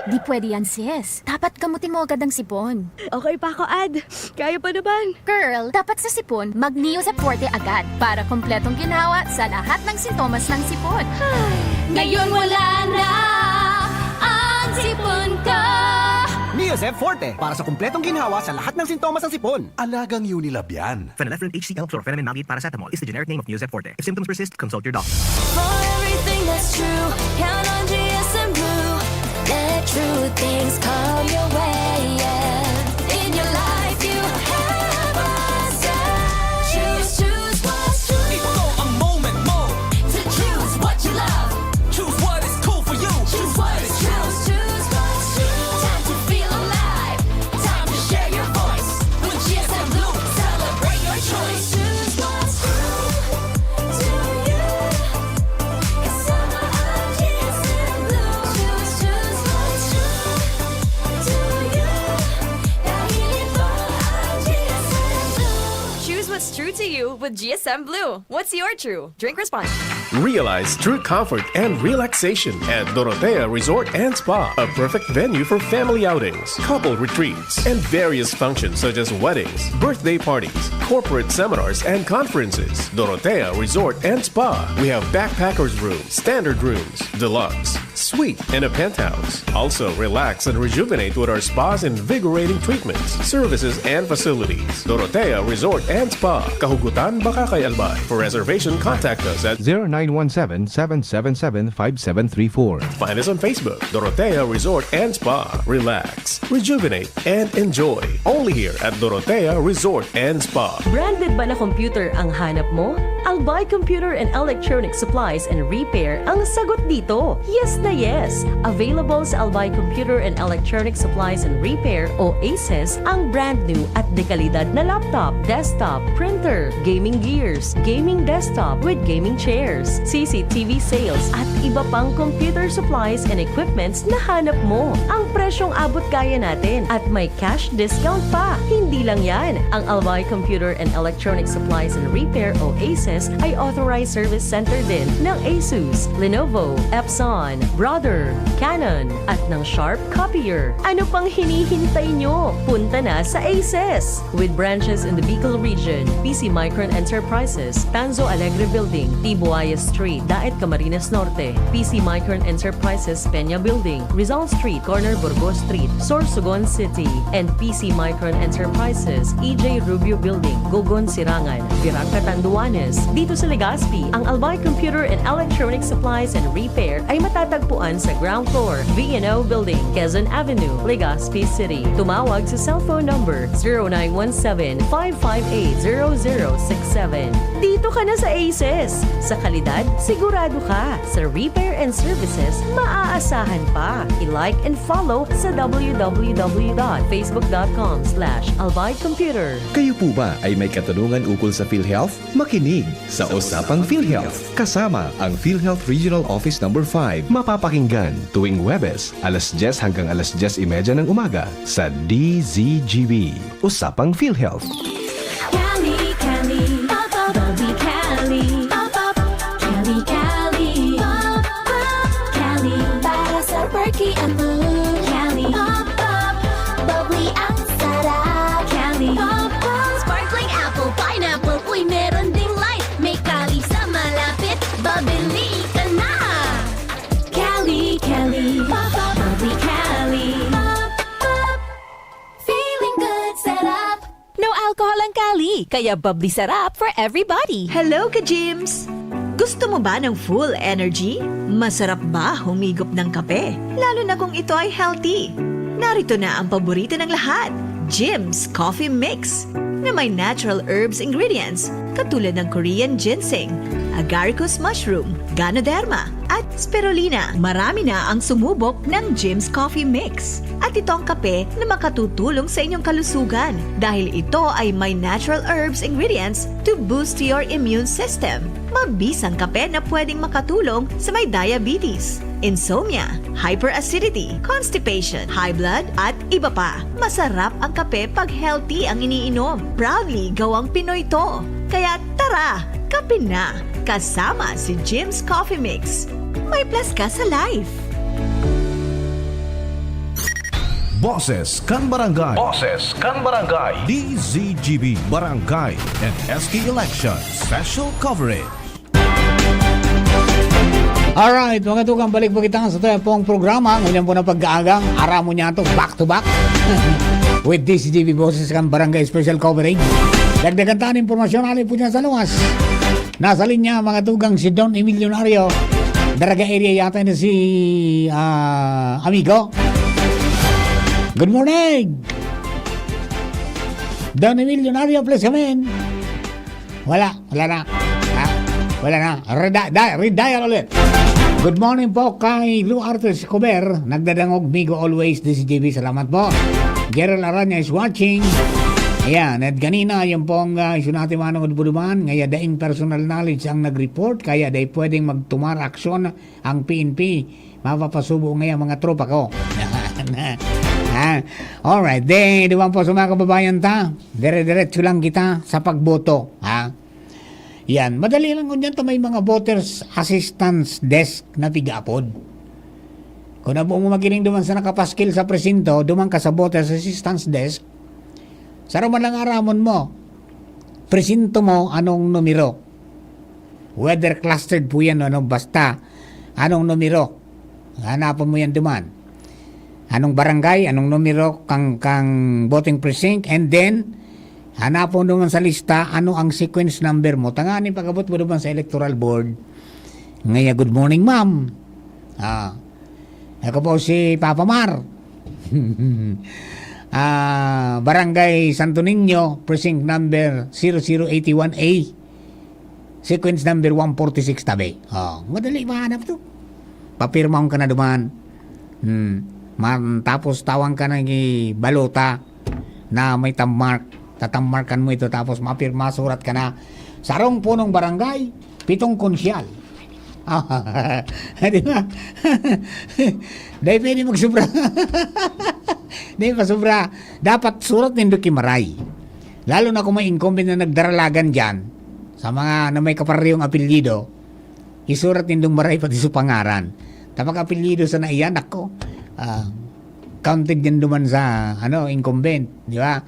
Di pwede yan, sis. Dapat gamutin mo agad ang sipon. Okay pa ako, Ad. Kaya pa naman. Girl, dapat sa sipon, mag Neozep Forte agad para kompletong ginhawa sa lahat ng sintomas ng sipon. Ngayon wala na ang sipon ko. Neozep Forte para sa kompletong ginhawa sa lahat ng sintomas ng sipon. Alagang Unilab yan. Phenylephrine H C L, chlorphenamine maleate, paracetamol is the generic name of Neozep Forte. If symptoms persist, consult your doctor. For everything that's true, count on G S M Blue. Let true things come your way, yeah. In your life, you have a say. Choose, choose what's true. Ito ang moment mo. To choose what you love. Choose what is cool for you. Choose what is true. Choose, choose what's true. Time to feel alive. Time to share your voice. With G S M Blue, celebrate your choice. Choose what's true to you. Kasama ang G S M Blue. Choose, choose what's true to you. Dahil ito ang G S M Blue. Choose what's true to you with G S M Blue. What's your true? Drink responsibly. Realize true comfort and relaxation at Dorotea Resort and Spa, a perfect venue for family outings, couple retreats, and various functions such as weddings, birthday parties, corporate seminars, and conferences. Dorotea Resort and Spa. We have backpackers room, standard rooms, deluxe, Suite and a penthouse. Also, relax and rejuvenate with our spa's invigorating treatments, services, and facilities. Dorotea Resort and Spa. Kahugutan baka kay Albay. For reservation, contact us at zero nine one seven, seven seven seven, five seven three four. Find us on Facebook, Dorotea Resort and Spa. Relax, rejuvenate, and enjoy. Only here at Dorotea Resort and Spa. Branded ba na computer ang hanap mo? Albay Computer and Electronic Supplies and Repair ang sagot dito. Yes na yes! Available sa Albay Computer and Electronic Supplies and Repair o ACES ang brand new at dekalidad na laptop, desktop, printer, gaming gears, gaming desktop with gaming chairs, C C T V sales at iba pang computer supplies and equipments na hanap mo. Ang presyong abot kaya natin at may cash discount pa. Hindi lang yan, ang Albay Computer and Electronic Supplies and Repair o ACES ay authorized service center din ng Asus, Lenovo, Epson, Brother, Canon, at ng Sharp Copier. Ano pang hinihintay nyo? Punta na sa ACES! With branches in the Bicol region, P C Micron Enterprises, Tanzo Alegre Building, Tibuaya Street, Daet, Camarines Norte, P C Micron Enterprises, Peña Building, Rizal Street, corner Burgos Street, Sorsogon City, and P C Micron Enterprises, E J Rubio Building, Gogon, Sirangan, Virac, Catanduanes. Dito sa Legazpi, ang Albay Computer and Electronic Supplies and Repair ay matatagpuan sa ground floor, V and O Building, Quezon Avenue, Legazpi City. Tumawag sa cellphone number zero nine one seven, five five eight, zero zero six seven. Dito ka na sa ACES! Sa kalidad, sigurado ka. Sa repair and services, maaasahan pa. I-like and follow sa w w w dot facebook dot com slash albay computer. Kayo po ba ay may katanungan ukol sa PhilHealth? Makinig sa Usapang PhilHealth, kasama ang PhilHealth Regional Office Number five. Mapapakinggan tuwing Huwebes, alas dyes hanggang alas dyes y media ng umaga sa D Z G B. Usapang PhilHealth. Cali, Cali, pop up, bubbly Cali, pop up, Cali, Cali, pop up, Cali, para sa perky at blue. Cali, pop up, bubbly ang sarap. Cali, pop up, sparkling apple, pineapple, uy, meron ding light. May Cali sa malapit, pabili ka na. Cali, Cali, pop up, bubbly Cali, pop up, feeling good, sarap. No alcohol ang Cali, kaya bubbly sarap for everybody. Hello, ka-Jims! Gusto mo ba ng full energy? Masarap ba humigop ng kape? Lalo na kung ito ay healthy. Narito na ang paborito ng lahat, Jims Coffee Mix, na may natural herbs ingredients katulad ng Korean ginseng, agaricus mushroom, ganoderma, at spirulina. Marami na ang sumubok ng Jim's Coffee Mix. At ito ang kape na makatutulong sa inyong kalusugan dahil ito ay may natural herbs ingredients to boost your immune system. Mabisang kape na pwedeng makatulong sa may diabetes, insomnia, hyperacidity, constipation, high blood, at iba pa. Masarap ang kape pag healthy ang iniinom. Proudly gawang Pinoy to. Kaya tara, kape na! Kasama si Jim's Coffee Mix. May plus ka sa life. Boses kan Barangay. Boses kan Barangay. D Z G B Barangay and S K Election Special Coverage. Alright, mga tugang, balik po kita sa tayo pong programa. Ngayon po na pag-aagang, aramo niya to, back to back. With D Z G B Boses kan Barangay Special Coverage. Dagdagan tayo ng impormasyon, alin po dyan sa luwas. Nasa linya, mga tugang, si Don Emilionario. Daraga area yata na si, ah, amigo. Good morning! Don Emilionario, please come in. Wala, wala na. Ha? Wala na. Reda-, da-, redial ulit. Good morning po kay Lou Artes Comer. Nagdadangog, Migo always, D Z G B. Salamat po. Gerald Aranya is watching. Ayan, at ganina, yung pong, ah, issue natin, Manong Udbuduman, ngaya daing personal knowledge ang nag-report, kaya dai pwedeng magtumar aksyon ang P N P. Mapapasubo ngaya mga tropa ko. Ha? Alright, de, di ba po sa mga kababayan ta? Dire-diretso lang kita sa pagboto, ha? Yan, madali lang ngunyan ta may mga voters assistance desk na pigaapod. Kung abo mo magiling duman sa nakapaskil sa presinto, duman ka sa voters assistance desk, saro man lang aramon mo, presinto mo anong numero. Whether clustered po yan o ano, basta anong numero. Hanapon mo yan duman. Anong barangay, anong numero kang, kang voting precinct, and then, hanapon naman sa lista, ano ang sequence number mo. Tanganing pag-abot mo naman sa electoral board. Ngaya, "Good morning, ma'am. Ah, ako po si Papa Mar." Ah, Barangay Santo Niño, precinct number zero zero eighty-one A, sequence number one forty-six tabi. Oh, madali mahanap to. Papirmahon ka na duman. Hmm. Man, tapos tawang ka ng balota na may tammark. Tatammarkan mo ito, tapos mapirma, surat ka na. "Sarong punong barangay, pitong konsyal." Ah, di ba? Dahil pwede magsubra. Dahil masubra. Dapat surat nindo ki Maray. Lalo na kung may incumbent na nagdaralagan dyan, sa mga na may kaparehong apelyido, isurat nindong Maray pati sa pangaran. Tapag apelyido sa naiyan, ako, ah, counted yan duman sa, ano, incumbent, di ba?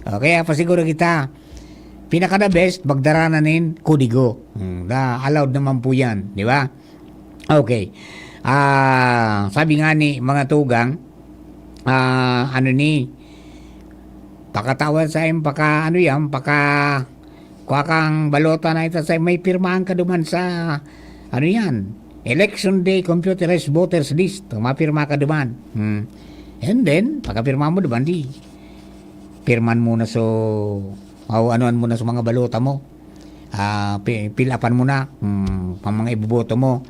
O, kaya pasiguro kita, pinaka the best, magdara na nin kodigo. Hmm, da, allowed naman po yan, di ba? Okay. Ah, sabi nga ni mga tugang, ah, ano ni, pakatawa sa im-, paka, ano yan, paka, kuha kang balota na ito sa, may pirmahan ka duman sa, ano yan, Election Day Computerized Voters List. Mapirma ka duman. Hmm. And then, pagkapirma mo duman, di, pirman mo na so, o ano mo na sa mga balota mo. Ah, pi-, fill upan mo na, hmm, ang mga iboboto mo.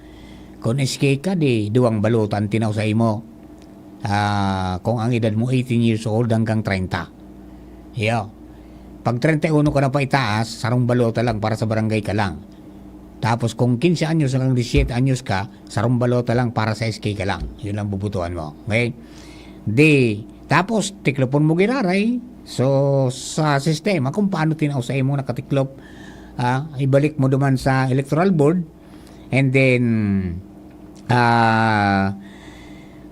Kung S K ka, di duwang balota ang tinaw sa imo. Ah, kung ang edad mo eighteen years old hanggang treinta. Iyo. Pag treinta y uno ka na paitaas, sarong balota lang para sa barangay ka lang. Tapos kung quince anyos hanggang diecisiete anyos ka, sarong balota lang para sa S K ka lang. Yun lang bubutuhan mo. Okay? Di, tapos tiklopon mo giraray. So, sa sistema, kung paano tinaw sa imo nakatiklop, ah, ibalik mo duman sa electoral board. And then, ah,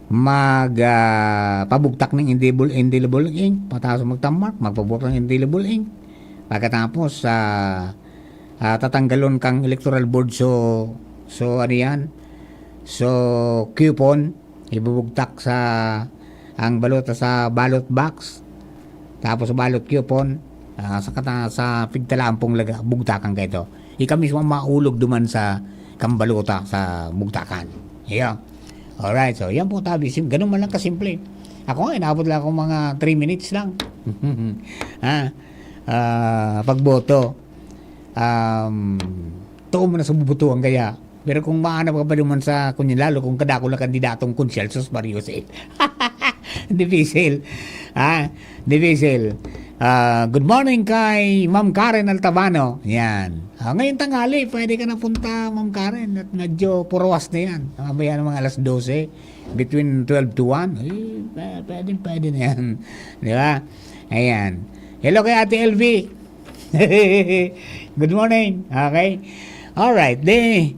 mag, ah, pabugtak ng indelible, indelible ink. Pagkatapos magtammark, magpabugtak ng indelible ink. Pagkatapos, ah, ah, tatanggalon kang electoral board. So, so ano yan? So, coupon, ibubugtak sa, ang balota sa ballot box. Tapos ballot coupon, ah, sa kata-, sa pigtalampong laga, bugtakan ka ito. Ika mismo ang maulog duman sa kambalota sa bugtakan. Iyo. Alright, so yan po, tabi. Sim-, ganun man lang kasimple. Ako nga, inabot lang akong mga three minutes lang. Ha? Ah, pagboto. Um, too mo na sa bubutuan kaya. Pero kung mahanap ka pa duman sa, kung yun, lalo kung kadakula kandidatong konsyal, sus, Mario, eh. Dipisil. Ah, dipisil. Ah, good morning kay Ma'am Karen Altabano. Yan. Ah, ngayong tanghali, pwede ka na punta, Ma'am Karen. At medyo purwas na yan. Mamaya ng mga alas dose, between twelve to one. Eh, pwe-, pwede, pwede na yan. Di ba? Ayan. Hello kay Ate L V. Good morning. Okay. Alright. Di,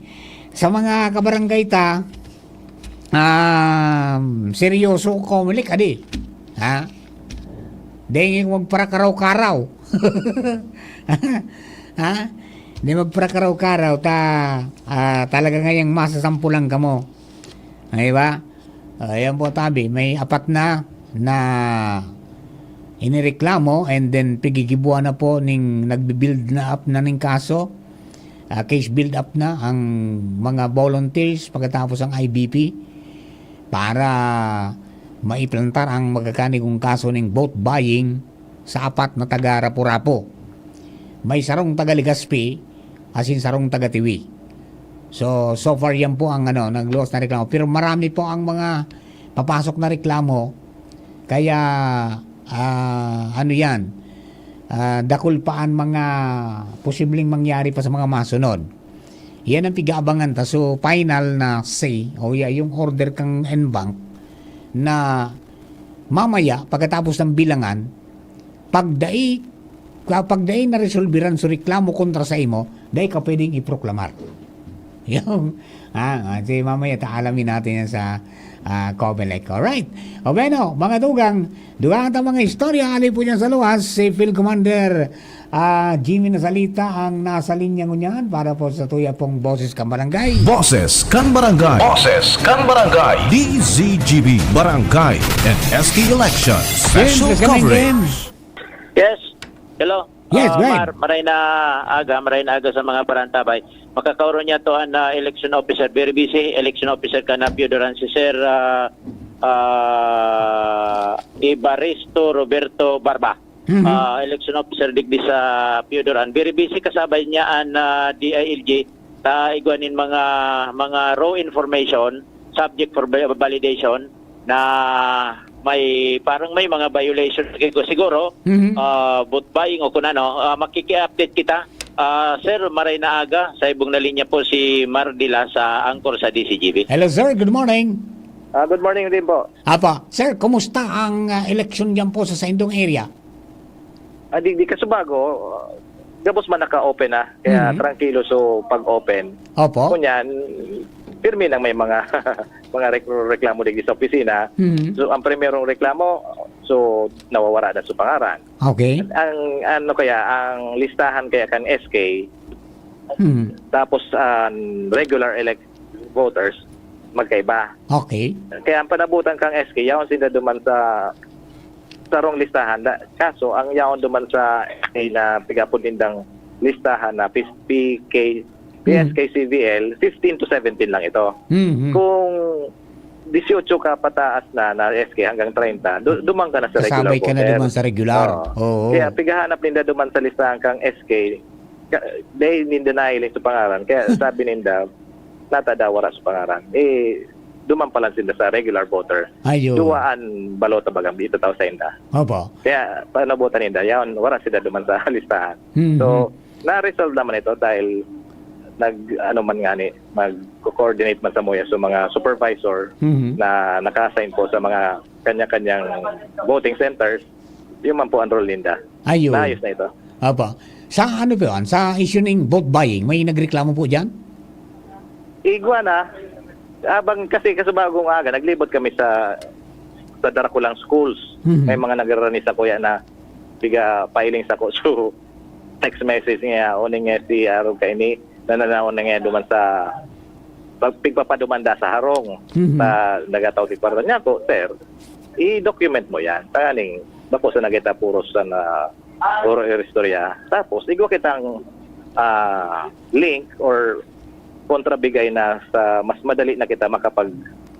sa mga kabarangay ta, um, seryoso ko, Comelec, adi. Ha? Dengin magparakaraw-karaw. Ha? Di magparakaraw-karaw, ta, ah, talaga ngayang masasampulan kamo. Di ba? Ah, ayan po, tabi. May apat na, na inireklamo, and then pigigibuan na po ning nagbi-build na up na ning kaso. Ah, case build up na ang mga volunteers pagkatapos ang I B P para maiplantar ang magkakanigong kaso ning vote buying sa apat na taga Rapu-Rapu. May sarong taga Legazpi, asin sarong taga Tiwi. So, so far yan po ang, ano, nagluwas na reklamo. Pero marami po ang mga papasok na reklamo. Kaya, ah, ano yan, ah, dakul pa ang mga posibleng mangyari pa sa mga masunod. Yan ang pig-aabangan ta. So, final na say, o ya, yung order kang en banc na mamaya, pagkatapos ng bilangan, pag dai, kapag dai naresolbiran so reklamo kontra sa imo, dai ka pwedeng iproklamar. Yung, ah, ah, si mamaya ta-, alamin natin yan sa, ah, Comelec. Alright. O bueno, mga tugang, dugang ta mga istorya, ali po dyan sa luwas, si Field Commander, ah, Jimmy Nasalita ang nasa linya ngunyan para po sa tuya pong Boses kan Barangay. Boses kan Barangay. Boses kan Barangay. D Z G B, Barangay and S K Election James, Special James, Coverage. James. Yes. Hello. Yes, Ah, go ahead. Mar, maray na aga, maray na aga sa mga parantabay. Makakauro niya to an, ah, election officer, very busy, election officer kan Pio Duran, si Sir, ah, ah, Evaristo Roberto Barba. Mhm. Ah, election officer digdi sa Pio Duran. Very busy, kasabay niya an, ah, D I L G, ta igwa nin mga, mga raw information, subject for va-, validation, na may, parang may mga violation siguro, Mhm. ah, vote buying o kung ano, ah, makiki-update kita. Ah, sir, maray na aga, sa ibong na linya po si Mar Dila sa Angkor sa D Z G B. Hello, sir. Good morning. Ah, good morning din po. Apa, sir, kumusta ang, ah, eleksyon diyan po sa saindong area? Ah, di, di kasubago, ah, gabos man naka-open na, kaya Mhm. trangkilo so pag-open. Opo. Ngunyan, pirmi nang may mga, mga rek-, reklamo digdi sa opisina. Mhm. So, ang primerong reklamo, so, nawawara na so pangaran. Okay. Ang, ano kaya, ang listahan kaya kan S K, Mhm. tapos ang regular elect voters, magkaiba. Okay. Kaya ang panabutan kang S K, yaon sinda duman sa sarong listahan. Da-, kaso, ang yaon duman sa S K na pigapod nindang listahan na P-, P K, Mhm. P S K C V L, fifteen to seventeen lang ito. Mhm. Kung dieciocho ka pataas na, na S K hanggang treinta, du-, duman ka na sa regular Kasabay ka na voter. duman sa regular. Oo. Oo. Kaya pigahanap ninda duman sa listahan kang S K, ka-, dahil ninda nahiling sa pangaran. Kaya sabi ninda, "Nata daw wala sa pangaran." Eh, duman pa lang sila sa regular voter. Ayun. Duwaan balota bagang itataw sa inda. Opo. Kaya, panabutan ninda, yaon, wala sila duman sa listahan. Mhm. So, na-resolve naman ito dahil nag, ano man nga ni, mag-coordinate man sa muya sa mga supervisor Mhm. na naka-assign po sa mga kanya-kanyang voting centers, yun man po ang role ninda. Ayun. Naayos na ito. Opo. Sa ano po yun? Sa issue ng vote buying, may nagreklamo po dyan? Igwa na. Abang kasi kasubagong aga, naglibot kami sa, sa Darakulang schools. Mhm. May mga nagrarani sa kuya na piga pailing sa ko. So, text message niya, uning nga si Arog kaini, nananaon na nga duman sa pag-, pigpapadumanda sa harong Mhm. sa nagataw si kwarta niya ko, "Sir, i-document mo yan." Tanganing, bako sa nagita puros sa na, puro istorya. Tapos, igwa kitang, ah, link or kontrabigay na sa mas madali na kita makapag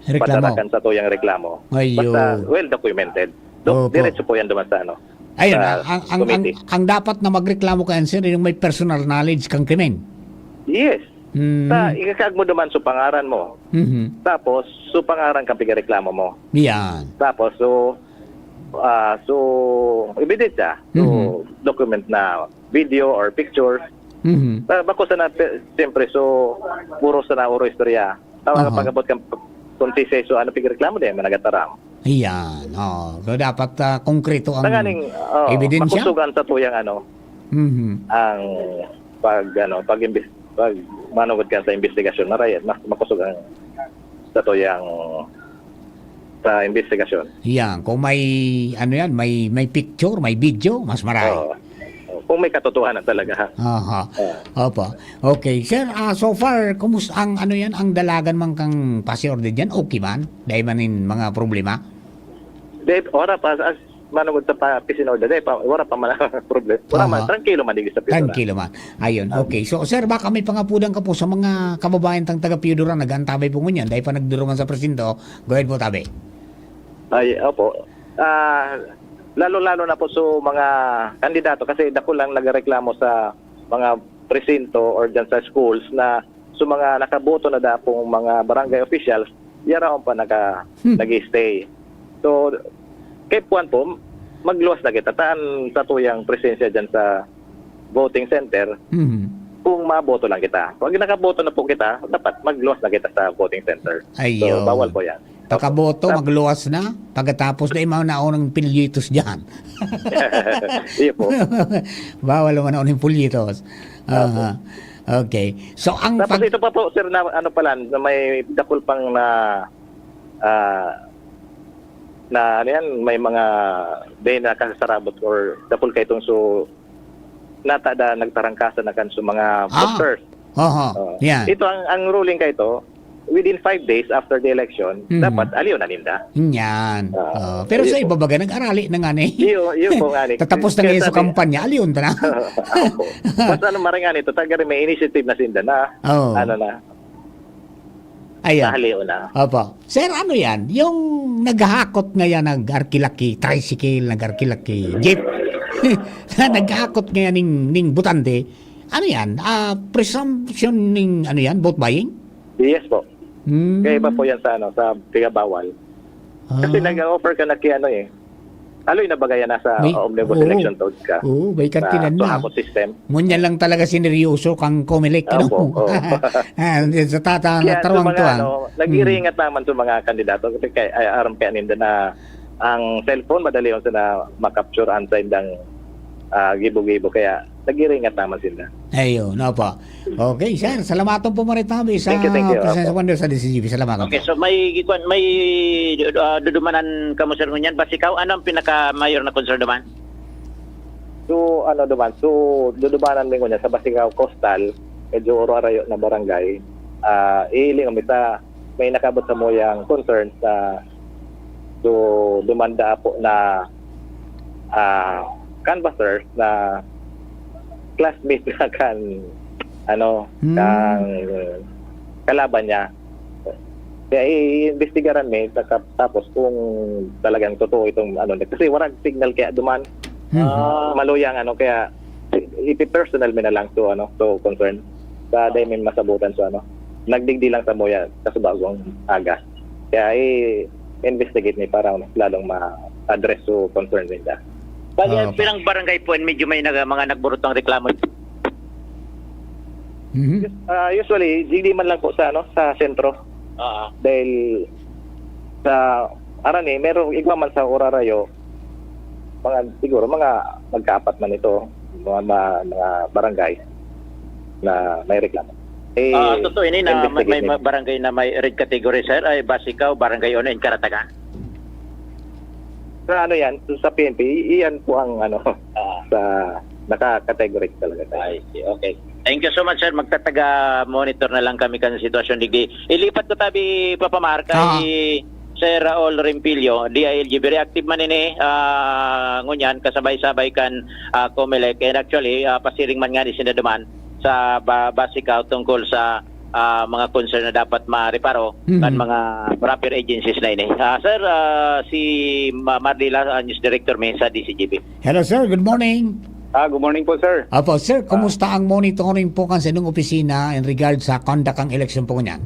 Reklamo. patarakan sa tuyang reklamo. Ayun. Basta well documented. Do-, Opo. diretso po yan duman sa ano, Ayun, sa ang, ang, ang, committee. ang dapat na magreklamo ka, sir, yung may personal knowledge kang krimen. Yes. Mm. Sa, ikakag mo duman sa pangaran mo. Mhm. Tapos, sa pangaran kang pigareklamo mo. Yan. Tapos, so, ah, so, ebidensya. So, Mhm. document na video or pictures. Mhm. Ah, bako sana, pe-, siyempre, so, puro sana, puro istorya. Tama nga Aha. pag-abot kang p-, kung tise, so, ano, pigreklamo din, managataram. Ayan, oo. So, dapat, ah, konkreto ang Tanganing, oo, ebidensya. makusugan sa tuyang, ano, Mhm. ang pag, ano, pag-imbis-, pag manugod ka sa investigasyon, marayat, mas makusog ang sa tuyang sa investigasyon. Yan, kung may, ano yan, may, may picture, may video, mas maray. Oo. Kung may katotohanan talaga, ha? Aha. Oo. Opo. Okay. Sir, ah, so far, kumus-, ang, ano yan, ang dalagan man kang pasi-order dyan, okay man? Dahil man in mga problema? Dahil, ora pa, as, manugod sa pa, pisinor, dahil pa, wala pa man ang problema. Wala man, Aha. trangkilo man, digdi sa Pioduran. Trangkilo man. Ayun, Ah. okay. So, sir, baka may pangapudan ka po sa mga kababayan tang taga Pioduran, nag-aantabay po ngunyan, dahil pa nagduruman sa presinto, go ahead po, tabi. Ay, opo. Ah, lalo-lalo na po sa mga kandidato, kasi dako lang nagreklamo sa mga presinto or dyan sa schools na sa mga nakaboto na dapong mga barangay officials, yaraon pa naka, Hmm. nag-stay. So, kay puwan po, magluwas na kita. Taan sa tuyang presensya dyan sa voting center, Mhm. kung maboto lang kita. Pag nakaboto na po kita, dapat magluwas na kita sa voting center. Ayun. So, bawal po yan. Pakaboto, Tap- magluwas na. Pagkatapos na yung mga naunang pilyitos dyan. Iyo po. Bawal naman naunang pilyitos. Opo. Aha. Okay. So, ang Tapos pag- ito pa po, sir, na ano pala, na may dakul pang na, ah, na ano yan, may mga day na kasarabot or dakul kayo itong so, nata da nagtarangkasan na kan sa mga Ah. posters. Oho, Oo. yan. Ito ang, ang ruling ka ito, within five days after the election, Mhm. dapat aliw na ninda. Yan. Ah, Oh, pero sa ayun iba po. baga, nag-arali na nga ni. Iyo, iyo po nga ni. Tatapos na Kaya ngayon sa sabi- kampanya, aliyon ta na. Ako. Mas ano, maring nga nito, taga may initiative na sinda na, Oh. ano na, Ayan. nahaliw na. Opo. Sir, ano yan? Yung naghahakot ngayon, nag-arkilaki, tricycle, nag-arkilaki, jeep. Naghahakot ngayon ning, ning botante. Ano yan? Ah, presumption ning, ano yan? Vote buying? Yes po. Hmm. Kaya iba po yan sa, ano, sa pigabawal. Kasi Ah. nag-offer ka na kay ano eh. Aloy na bagay na sa May- omnibus oo. election toad ka. Oo, may Sa kantinan na. Suhakot system. Ngunyan lang talaga sineryoso kang Comelec, ano? Opo, oo. Ah, sa tata, Kaya sa tarwang mga tuwang. ano, nag-iringat naman sa mga kandidato kasi kay ay aram kaya ninda na ang cellphone madali yung sila makapture ang sa indang ah, gibo-gibo kaya nag-iringat naman sila. Ayun, opo. Okay, sir. Salamaton po, Maritabi, sa Thank you, thank you. presensya Opo. mo sa D C G B. Salamaton Okay, po. so may gikuan, may ah, dudumanan kamo, sir, ngunyan. Basi ikaw, ano ang pinaka-mayor na concern naman? So, ano naman, so, dudumanan mi ngunyan sa Basigaw Coastal, medyo oro-arayo na barangay. Ah, ihiling kami sa may nakabot sa muyang concern sa so, dumanda po na ah, canvassers na classmate na kan ano, Hmm. kang kalaban niya. Kaya i-imbestigaran mi, saka, tapos kung talagang totoo itong ano, kasi warang signal kaya duman, Mhm. ah, maluyang ano, kaya ipi-personal mi na lang to ano, to concern. Sa dahil may masabutan sa ano, nagdigdi lang sa muya, sa subagong aga. Kaya i-investigate ni para lalong ma-address so concern ninda. Bali, Ah, pirang barangay po ang medyo may nag, mga nagburutang reklamo? Mhm. Ah, usually, digdi man lang po sa ano, sa sentro. Ah, Dahil sa aran eh, merong igwa man sa Urarayo, mga siguro mga magkaapat man ito, mga, mga, mga barangay na may reklamo. Eh, ah, totoo ini na may, investigate may nila. Barangay na may red category, sir, ay Basigaw, Barangay Ono, and Karatagan? Sa ano yan, sa P N P, iyan po ang ano, Ah, sa naka-categorize talaga tayo. I see. Okay. Thank you so much, sir. Magtataga monitor na lang kami kan sitwasyon digdi. Ilipat ko tabi, Papa Mar, kay Ah. Sir Raul Rempilio, D I L G B. Reactive man ini, ah, ngunyan, kasabay-sabay kan ah, Comelec. And actually, ah, pasiring man nga ni sinda duman sa ba, Basigaw tungkol sa ah, mga concern na dapat mareparo Mhm. kan mga proper agencies na ini. Ah, sir, ah, si Ma- Mardila, ah, News Director mi sa D C G B. Hello, sir. Good morning. Ah, good morning po, sir. Opo, sir, kumusta ang monitoring po kan sa inyong opisina in regard sa conduct ang eleksyon po niyan?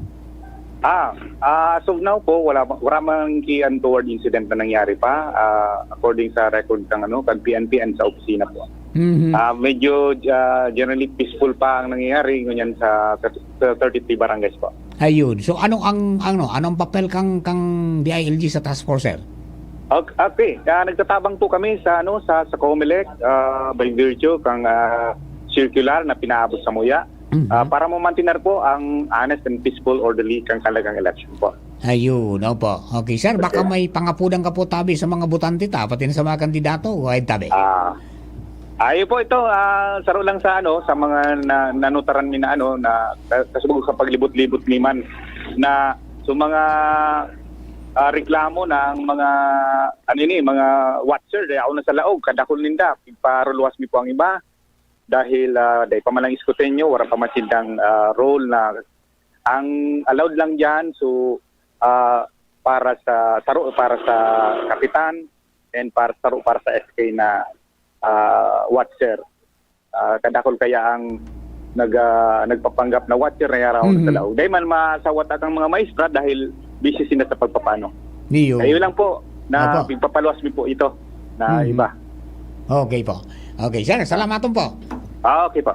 Ah, ah, as of now po, wala wala mang key untoward incident na nangyari pa, ah, according sa record ng ano, kan P N P and sa opisina po. Mhm. Ah, medyo ah, generally peaceful pa ang nangyayari ngunyan sa, sa thirty-three barangays po. Ayun. So, ano ang ano, anong papel kang kang D I L G sa task force, sir? Okay, okay. Ah, nagtatabang po kami sa ano, sa sa Comelec, ah, by virtue kang ah, circular na pinaabot sa muya. Mhm. Ah, para mo mantener po ang honest and peaceful, orderly kang kalagang election po. Ayun, opo. Okay, sir, baka Okay. may pangapudan ka po tabi sa mga botante ta, pati na sa mga kandidato. Go ahead, tabi. Ah, ayo po ito, ah, saro lang sa ano, sa mga na, nanutaran mi na ano, na ka- kasubog sa paglibot-libot ni man na so mga ah, reklamo ng mga ano ini, mga watcher, dai ako na sa laog, kadakol ninda, paruluwas mi po ang iba dahil ah, dai pa man lang iskutenyo, wala pa man sindang ah, role na ang allowed lang diyan so ah, para sa saro para sa kapitan and para saro para sa S K na ah, watcher. Ah, kadakol kaya ang nag ah, nagpapanggap na watcher na yaraw Mhm. sa laog. Dahil man masawat ang mga maestra dahil busy sila sa pagpapano. Niyo. Kayo lang po na Opo. pigpapaluwas mi po ito na Mhm. iba. Okay po. Okay, sir, salamaton po. Ah, okay po.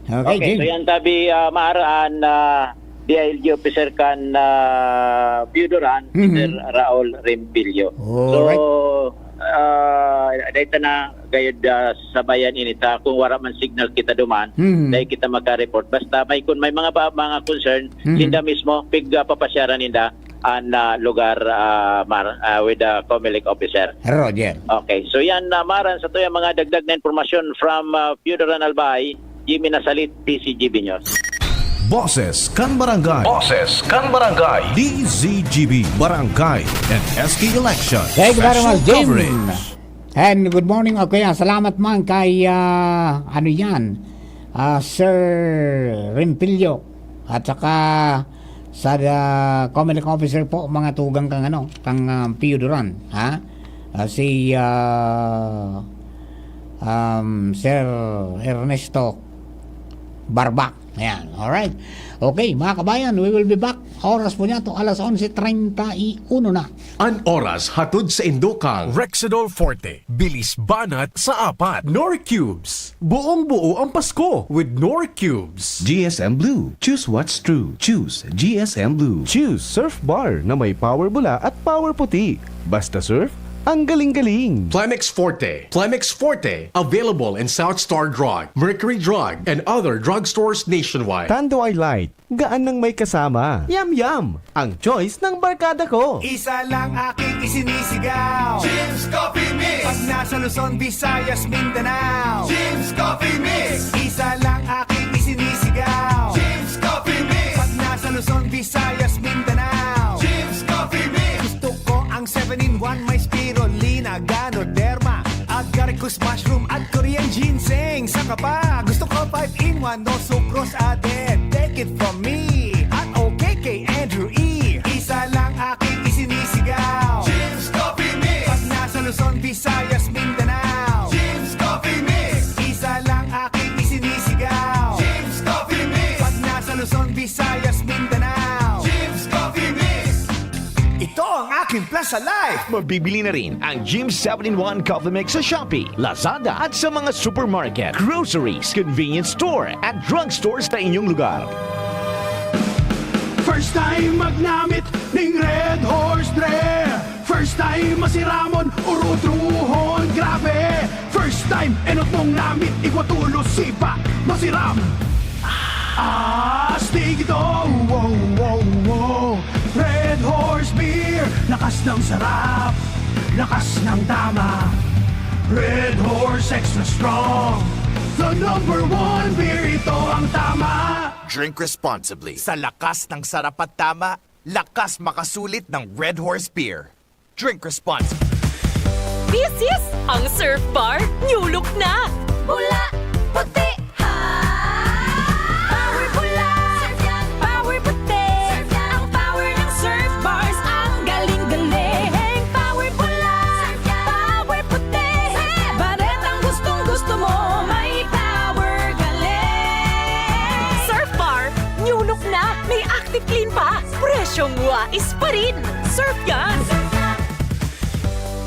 Okay, Okay, so Jim. Yan tabi, ah, Mar, an ah, D I L G officer kan ah, Piyudoran, Mhm. Sir Raul Rempilio. Alright. So, Ah, dahil ta na gayud, ah, sabayan ini ta, kung wara man signal kita duman, Mhm. dahil kita maka-report. Basta may, kung may mga ba, mga concern, Mhm. sinda mismo, pig, ah, papasyaran ninda an, ah, lugar, ah, Mar, ah, with the Comelec officer. Roger. Okay. So yan, ah, Mar, an satuyang mga dagdag na impormasyon from, ah, Pio Duran Albay, Jimmy Nasalit, D Z G B News. Boses kan Barangay. Boses kan Barangay. D Z G B, Barangay and S K Election. Thank you very Special much, Jim. Coverage. And good morning, okay, ah, salamat man kay, ah, ano yan, ah, Sir Rempilio. At saka sa, ah, Comelec officer po, mga tugang kang ano, kang, ah, Pio Duran, ha? Ah, si, ah, um, Sir Ernesto Barbac. Ayan, alright. Okay, mga kabayan, we will be back. Oras po niya to, alas onse treinta y uno na. An oras hatod saindo kan Rexidol Forte, bilis banat sa apat. Knorr Cubes, buong-buo ang Pasko with Knorr Cubes. G S M Blue, choose what's true. Choose G S M Blue. Choose Surf Bar na may power bula at power puti. Basta surf, ang galing-galing. Plemex Forte. Plemex Forte, available in South Star Drug, Mercury Drug, and other drugstores nationwide. Tanduay Light, gaan nang may kasama. Yum Yum, ang choice ng barkada ko. Isa lang aking isinisigaw. Jim's Coffee Mix. Pag nasa Luzon, Visayas, Mindanao. Jim's Coffee Mix. Isa lang aking isinisigaw. Jim's Coffee Mix. Pag nasa Luzon, Visayas, Mindanao. Jim's Coffee Mix. Gusto ko ang seven-in-one, may spirulina, ganoderma, agaricus mushroom at Korean ginseng. Saka pa, gusto ko five-in-one, no sucrose added. Take it from me at okay kay Andrew E. Isa lang aking isinisigaw. Jim's Coffee Mix. Pag nasa Luzon, Visayas, Mindanao. Jim's Coffee Mix. Isa lang aking isinisigaw. Jim's Coffee Mix. Pag nasa Luzon, Visayas, Mindanao. Jim's Coffee Mix. Ito ang aking Plaza Life. Mabibili na rin ang Jim's seven-in-one Coffee Mix sa Shopee, Lazada at sa mga supermarket, groceries, convenience store at drugstores sa inyong lugar. First time magnamit ning Red Horse, dre. First time masiramon, urutrohon, grabe. First time, enot mong namit, igwa tulos, sipa, masiram. Astig ito, wow, wow, wow. Red Horse Beer, lakas ng sarap, lakas ng tama. Red Horse Extra Strong, the number one beer, ito ang tama. Drink responsibly. Sa lakas ng sarap at tama, lakas makasulit ng Red Horse Beer. Drink responsibly. This is ang Surf Bar, new look na! Pula, puti, ha! Power pula, surf yan, power puti. Surf yan. Ang power ng Surf Bars, ang galing-galing. Power pula, surf yan, power puti. Surf yan. Baretang gustong-gusto mo, may power galing. Surf Bar, new look na, may Active Clean pa, presyong wais pa rin. Surf yan!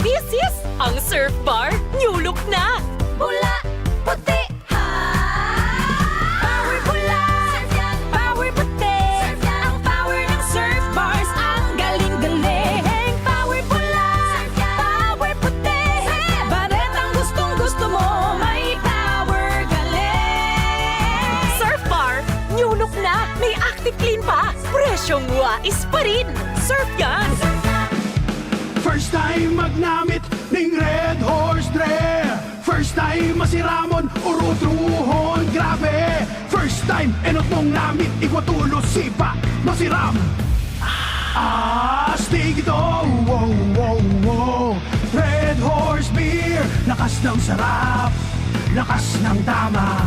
This is ang Surf Bar, new look na! Pula, puti, ha! Power pula, surf yan, power puti. Surf yan. Ang power ng Surf Bars, ang galing-galing. Power pula, surf yan, power puti. Surf yan. Baretang gustong-gusto mo, may power galing. Surf Bar, new look na, may Active Clean pa, presyong wais pa rin. Surf yan! First time magnamit ning Red Horse, dre. First time masiramon, urutruhon, grabe. First time, enot mong namit, igwa tulos, sipa, masiram. Astig ito, wow, wow, wow. Red Horse Beer, lakas ng sarap, lakas ng tama.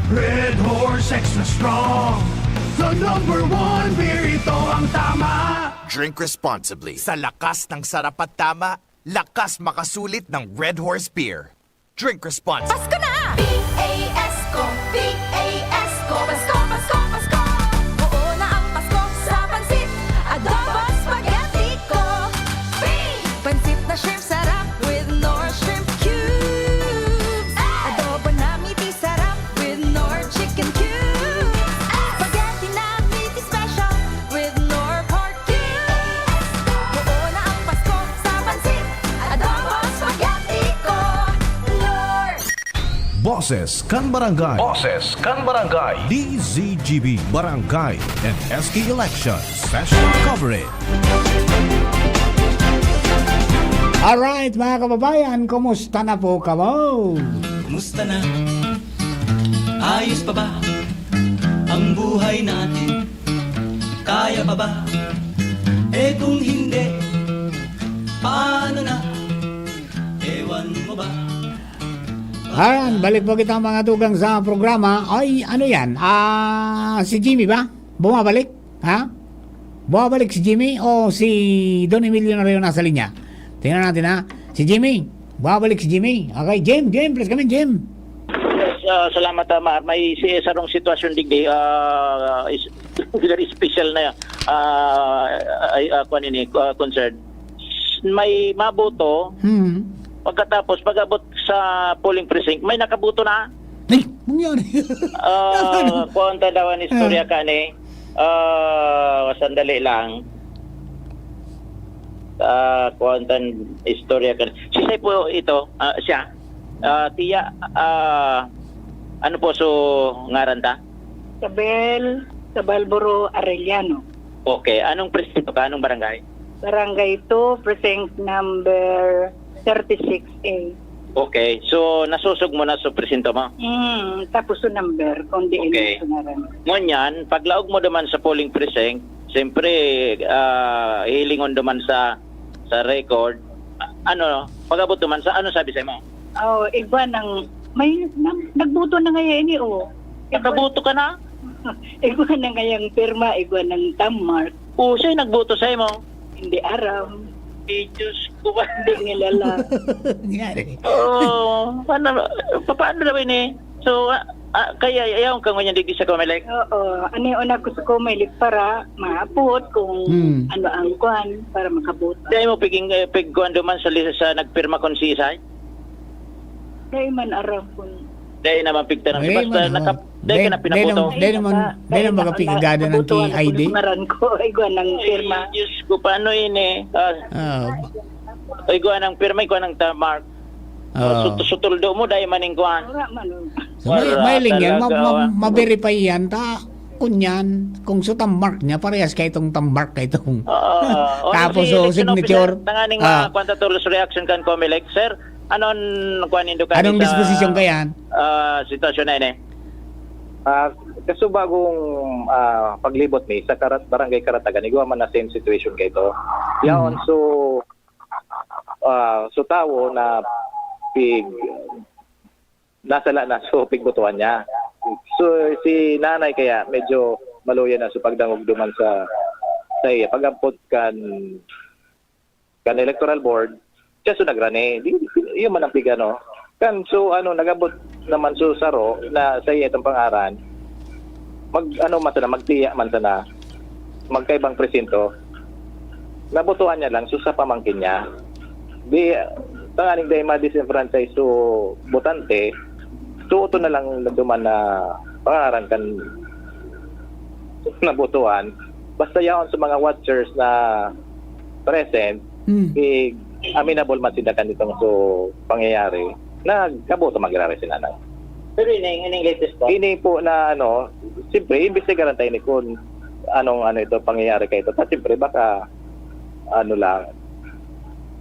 Red Horse Extra Strong, the number one beer, ito ang tama. Drink responsibly. Sa lakas ng sarap at tama, lakas makasulit ng Red Horse Beer. Drink responsibly. Pasko na! P A S ko, P A S ko, Pasko, Pasko, Pasko. Buo na ang Pasko sa pansit, adobo, spaghetti ko. Free! Pansit na shrimp sarap with Knorr Shrimp Cubes. Adobo na meaty sarap with Knorr Chicken Cubes. Spaghetti na meaty special with Knorr Pork Cubes. Buo na ang Pasko sa pansit, adobo, spaghetti. Boses kan Barangay. Boses kan Barangay. D Z G B Barangay and S K Election Special Coverage. Alright, mga kababayan, kumusta na po kamo? Kumusta na? Ayos pa ba ang buhay natin? Kaya pa ba? Eh kung hindi, paano na? Ewan mo ba? Ayan, balik po kita, mga tugang, sa programa. Ay, ano yan? Ah, si Jimmy ba? Bumabalik? Ha? Bumabalik si Jimmy o si Don Emilio na rin nasa linya? Tingnan natin, ha? Si Jimmy. Bumabalik si Jimmy. Okay, Jim, Jim, please come in, Jim. Yes, ah, salamat, ah, Mar. May si sarong sitwasyon digdi, ah, is, very special na, ah, ay, ah, kuwan ini, ah, concern. May maboto, Hmm. pagkatapos, pag-abot sa polling precinct, may nakaboto na. Ay, nangyari. Ah, kuwan ta daw ang istorya ka ni. Ah, sandali lang. Ah, kuwan ta ang istorya ka ni. Si Sai po ito, ah, siya. Ah, tiya, ah, ano po so ngaran ta? Isabel Sabalboro Arellano. Okay, anong presinto ka? Anong barangay? Barangay two, precinct number thirty-six A. Okay, so nasusog mo na sa presinto mo? Hmm, tapos yung number, kung di Okay. Ito ngaran. Ngunyan, paglaog mo naman sa polling precinct, siyempre, ah, hilingon naman sa sa record, ano, pag-abot naman sa, ano sabi sa mo? Oh, igwa ng, may, nag, nagboto na ngayon ini, oh. Nakaboto ka na? Igwa na ngayang pirma, igwa ng thumb mark. Oo, siya yung nagboto sa mo. Hindi aram. Eh, Diyos ko ba? Hindi nilala. Nangyari. Oo, paano, paano daw ini? So, ah, ah, kaya yaon ka ngunyan digdi sa Comelec? Oo. Ano yung una ko sa Comelec para maabot kung Hmm. ano ang kwan para makaboto. Dahil mo piging, eh, pigkuhan duman sa, lis- sa nagpirma kon si Isay? Dahil man aram kung Dahil naman pigtanong. Dahil Basta man, naka, oh. dahil ka na Dahil, pinaboto. dahil, dahil naman, dahil naman baga pigagadan ng T I D. Ngaran ko, igwa ng pirma. Ay, Diyos ko, paano ini? Ah, Ah, ay, kuha ng pirma, kuha ng ta-, mark. oh. Sut- sutuldo mo, dahil maning kuhan. Wala man, oh. So, may, Wala may link yan. talaga, Ma, ma, oh. ma-verify yan. Ta, kunyan, kung sa mark niya, parehas ka itong mark itong. Oo. O, Tapos, si so, election signature. Officer, tanganing Ah. ma-, kwan ta tolos reaction kan Comelec. Sir, anon kuha nindo ka Anong sa, disposition ka yan? Ah, sitwasyon na ini? Ah, kaso bagong ah, paglibot mi sa Karat, Barangay Karatagan, igwa man na same situation kay ito. Yaon, so, ah, so tawo na pig nasala na, so pigbotohan niya. So si nanay kaya medyo maluya na, so pagdangog duman sa sa iya, pag-ampot kan kan electoral board, siya so nagrani. Di, yun man ang pigano. Kan, so, ano, nagabot naman so saro na sa iya itong pangaran, mag, ano man sana, magtiya man sana, magkaibang presinto, nabotohan niya lang, so sa pamangkin niya. Di, tanganing dahil ma-disenfranchise so botante, so ito na lang naduman na pangaran kan nabotohan. Basta yaon sa mga watchers na present, Hmm. eh, amenable man sila kanitong so pangyayari, nagkaboto mangyayari sila na. Pero ini, ini latest po. Ini po na ano, siyempre, imbestigaran tayo ni kung anong ano ito, pangyayari kayo ito. Tapos siyempre, baka ano lang,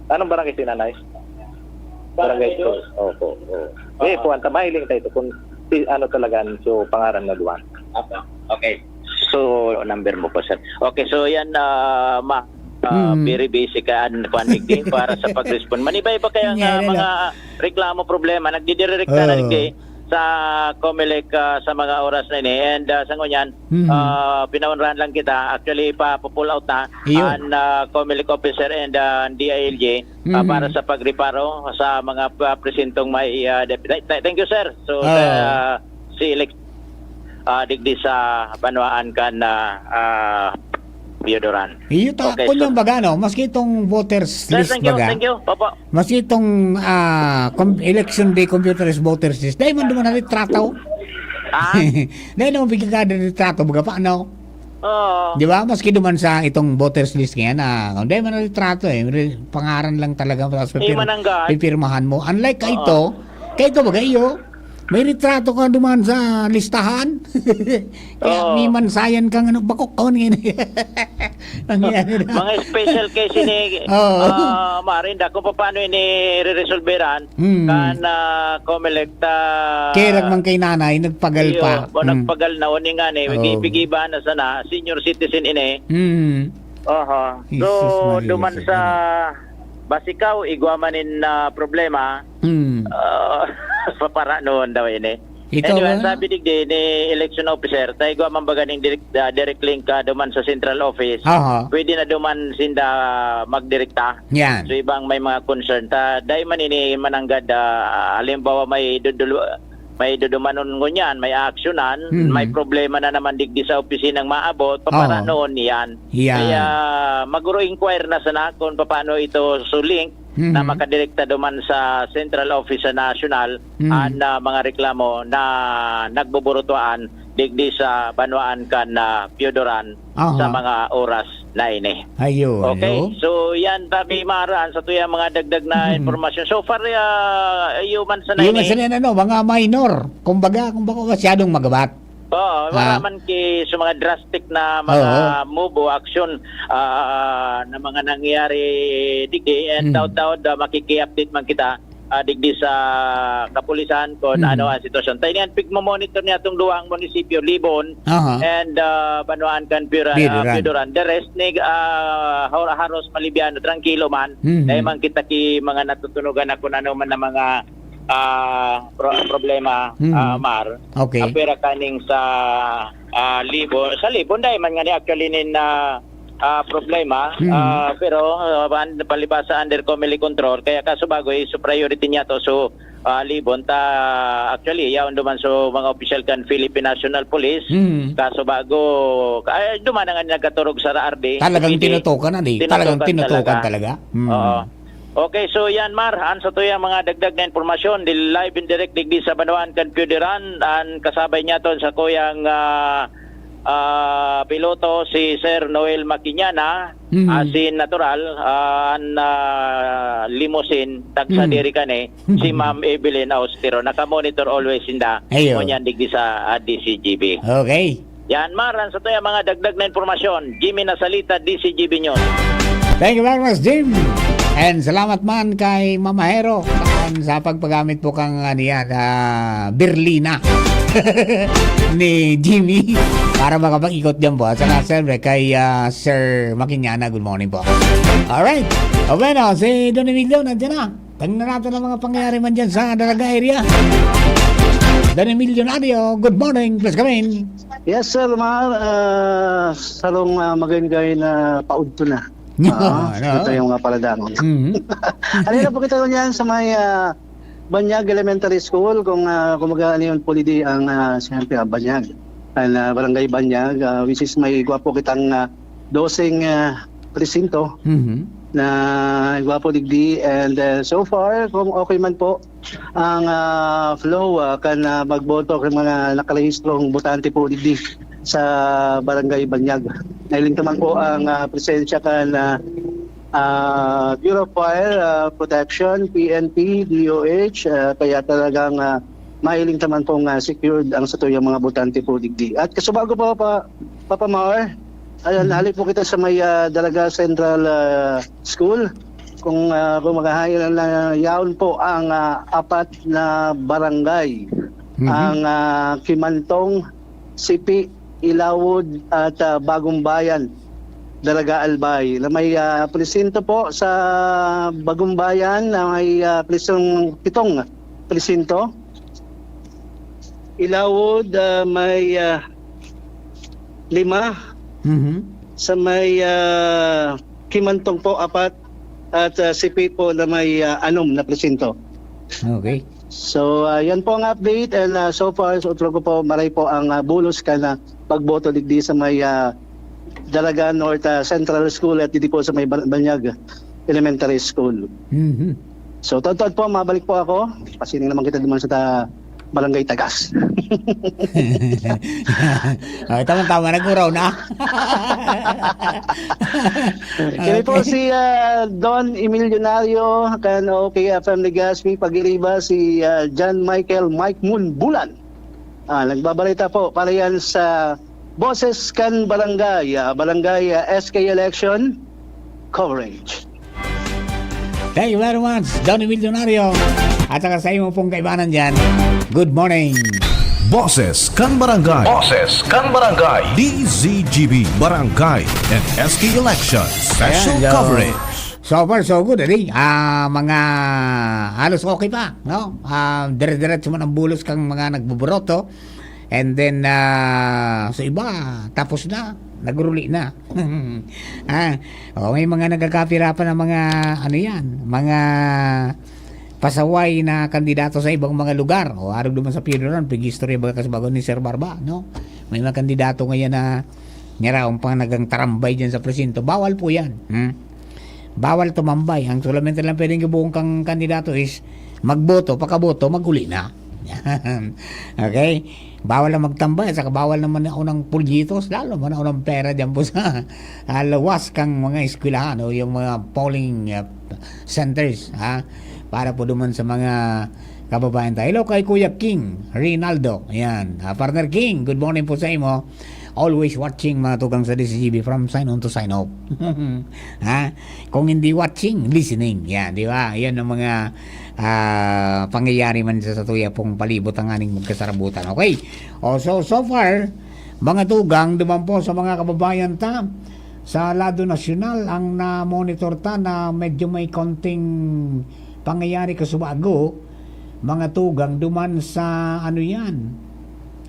anong barangay si nanay? Barangay Barangay Cruz. Opo, oo. Eh, Ah. po, ang tamahiling tayo ito kung si, ano talaga ang so pangaran na duwan. Apo. Okay. So, number mo po, sir. Okay, so yan, ah, ma, ah, Mm. very basic ka and quantity para sa pag-respond. Maniba-iba kaya nga Yan, yan. mga reklamo, problema, nagdidirekta na Oo. digdi sa Comelec ah, sa mga oras na ini. And ah, sa ngunyan, Mhm. ah, pinaunrahan lang kita. Actually, pa-pull out na Iyo. ang ah, Comelec officer and ah, ang D I L G ah, Mhm. para sa pagreparo sa mga ah, presentong may ah, dep- th- th- Thank you, sir. So, Oo. ah, si Alex ah, digdi sa banwaan kan ah, ah, Pio Duran. Iyo ta, Okay, kung so- yung baga, no? Maski itong voters Sir, list thank you, baga, thank you. Opo. maski itong ah, com- election day computerized voters list, dahil man duman na litrato. Ah? Dahil naman bigyan ka ng litrato, baga pa, no? Oo. Di ba? Maski duman sa itong voters list ngayon, ah, dahil man na litrato eh, re- pangaran lang talaga, tapos Di pipir- mananggaan. pipirmahan mo. Unlike Oo. ito, kay ito baga iyo, May retrato ka duman sa listahan? Kaya Oo. may mansayan kang ano, bakok, awan ngayon. Nangyari na. Mga special case ini, Oo. ah, Marinda, kung paano ini reresolveran, Hmm. kan, ah, Comelec, ah, Kaya man kay nanay, nagpagal iyo, pa. o Hmm. nagpagal na, o ni nga ni, Oo. gigibahan na sana, senior citizen ini. Hmm. Aha. Jesus So, Maria, duman sa sa Basicao, igwa man nin, ah, problema, Hmm. ah, papara noon daw ini. Ikaw, Anyway, ang ah? sabi digdi ni election officer, ta igwa man baga ning direct, ah, direct link ka duman sa central office, Aha. pwede na duman sinda magdirekta. Yan. So, ibang may mga concern. Ta, dai man ini mananggad, ah, halimbawa, may dudulu-, may dudumanon ngunyan, may aaksyonan, Mhm. may problema na naman digdi sa opisinang maabot, papara Oo. noon yan. Yan. Kaya, magro-inquire na sana kung paano ito su-link na Mhm. makadirekta duman sa central office sa national Mhm. an, ah, mga reklamo na nagbuburutuan digdi sa banwaan kan, ah, Piodoran Aha. sa mga oras na ini. Ayun, Okay, no? so yan, Tabi Mara, an satuyang mga dagdag na Mhm. impormasyon. So far, ah, iyo man sana Iyo man ini. sana yan, ano, mga minor. Kumbaga, kumbaga, masyadong magabat. Oo, Ah. wala man ki, sa mga drastic na mga Oo. move o aksyon, ah, na mga nangyayari digdi, and Mhm. taod-taod, ah, makiki-update man kita, ah, digdi sa kapulisan kung Mhm. ano ang sitwasyon. Tayo niyan, pigmamonitor niya itong duwang munisipyo, Libon Aha. and, ah, Banwaan kan Pura-, ah, Piodoran. Piodoran. The rest, ni, ah, har-, haros malibyano, trangkilo man. Mhm. Dahil man kita ki mga natutunugan na kung ano man ang mga, ah, pro-, problema, Mhm. ah, Mar. Okay. Apera kaning sa, ah, Libon. Sa Libon, dahil man nga ni actually nin, ah, ah, problema. Mhm. Ah, pero, ah, ban-, palibasa under Comelec control. Kaya kaso bago, is priority niya to. So, ah, Libon, ta, actually, yaon duman so mga opisyal kan Philippine National Police. Mhm. Kaso bago, ay, duman na nga nagkaturog sa R D. Talagang Hindi. tinutukan, ano eh. Talagang Tinutukan tinutukan talaga. talaga. Mhm. Oo. Okay, so yan, Mar, an satuyang mga dagdag na impormasyon, di live and direct digdi sa banwaan kan Piodoran, an kasabay niya ton sa kuyang, ah, ah, piloto, si Sir Noel Makiñana, Mhm. asin natural, ah, an, ah, limousine, tagsa Mhm. diri kani, si Ma'am Evelyn Austero. Nakamonitor always sinda, Ayo. ngunyan digdi sa, ah, D C G B. Okay. Yan, Mar, an satuyang mga dagdag na impormasyon. Jimmy Nasalita, D C G B News. Thank you very much, Jim. And salamat man kay Mama Hero sa, sa pagpagamit po kang, ano yan, ah, berlina ni Jimmy para makapag-ikot dyan po. At saka, siyempre, kay, ah, Sir Makiñana, good morning po. Alright. O, bueno, si Don Emilio, nandiyan na. Tingnan natin ang mga pangyayari man dyan sa Dalaga area. Don Emilio Nadio, good morning. Please come in. Yes, sir, Mar. Ah, sarong, ah, magayngay na paudto na. Ah, Ano? ito yung mga paladangog. Mhm. Ano na po kita niyan sa may, ah, Banyag Elementary School, kung, ah, kumbaga, ano yun, Pulidi ang, ah, siyempre, ah, Banyag. Ang, ah, Barangay Banyag, ah, which is may gwapo kitang, ah, doseng, ah, presinto Mhm. na gwapo digdi. And, ah, so far, kung okay man po ang, ah, flow, ah, kan, ah, magboto kan mga nakarehistrong botante po digdi sa Barangay Banyag. Nailing naman po ang, ah, presensya kan, ah, ah, Bureau of Fire, ah, Protection, P N P, D O H, ah, kaya talagang, ah, mahiling naman pong, ah, secured ang satuyang mga botante po digdi. At kasubago po, pa, Papa Mar, ayan, Mhm. hali po kita sa may, ah, Dalaga Central, ah, School. Kung, ah, kung maghahain na yaon po ang, ah, apat na barangay, Mhm. ang, ah, Kimantong, Sipi, Ilawod at, ah, Bagong Bayan, Dalaga Albay, na may, ah, presinto po sa Bagong Bayan, na may, ah, presong, pitong presinto. Ilawod, ah, may, ah, lima. Mhm. Sa may, ah, Kimantong po, apat. At, ah, Sipi po na may, ah, anom na presinto. Okay. So, ah, yan po ang update. And, ah, so far, sa utro ko po, maray po ang, ah, bulos kan, ah, pagboto digdi sa may, ah, Dalaga North, ah, Central School at digdi po sa may Ba-, Banyag Elementary School. Mhm. So, taod-taod po, mabalik po ako. Pasiring naman kita duman sa ta-, Barangay Tagas. Oh, tama-tama, naguraw na. Kami po si ah, Don Emilionario kan OK F M Legazpi, pag-iriba si ah, John Michael Mike Moon Bulan. Ah, nagbabalita po para yan sa Boses kan Barangay, ah, Barangay ah, S K Election Coverage. Thank you very much, Donny Millonario. At saka sa imo pong kaibanan dyan, good morning. Boses kan Barangay. Boses kan Barangay. D Z G B Barangay and S K Election Special Ayan, yo. Coverage. So far, so good, adi. Ah, mga halos okay pa, no? Ah, dire-diretso man ang bulos kang mga nagbuburoto. And then, ah, sa iba, tapos na, nagruli na. Ah, o, may mga nagkakapira pa ng mga, ano yan, mga pasaway na kandidato sa ibang mga lugar. O, arog naman sa funeral, pag-istorya baga kasi bago ni Sir Barba, no? May mga kandidato ngayon na niraon pang nagang tarambay dyan sa presinto. Bawal po yan. Hmm? Bawal tumambay. Ang solamente lang pwedeng gawin kang kandidato is magboto, pakaboto, maguli na. Okay? Bawal lang magtambay, at saka bawal naman na unang pulyitos, lalo man na unang pera dyan po sa ah, lawas kang mga eskwelahan o yung mga polling ah, centers, ha? Para po duman sa mga kababayan tayo. Hello kay Kuya King Rinaldo. Ayan. Ah, Partner King, good morning po sa imo. Always watching, mga tugang sa D Z G B, from sign on to sign off. Ha? Kung hindi watching, listening. Yan, di ba? Yan ang mga ah, pangyayari man sa satuya pong palibot ang aning magkasarabutan. Okay? O, so, so far, mga tugang, duman po sa mga kababayan ta, sa lado nasyonal, ang na-monitor ta na medyo may konting pangyayari kasubago, mga tugang, duman sa, ano yan,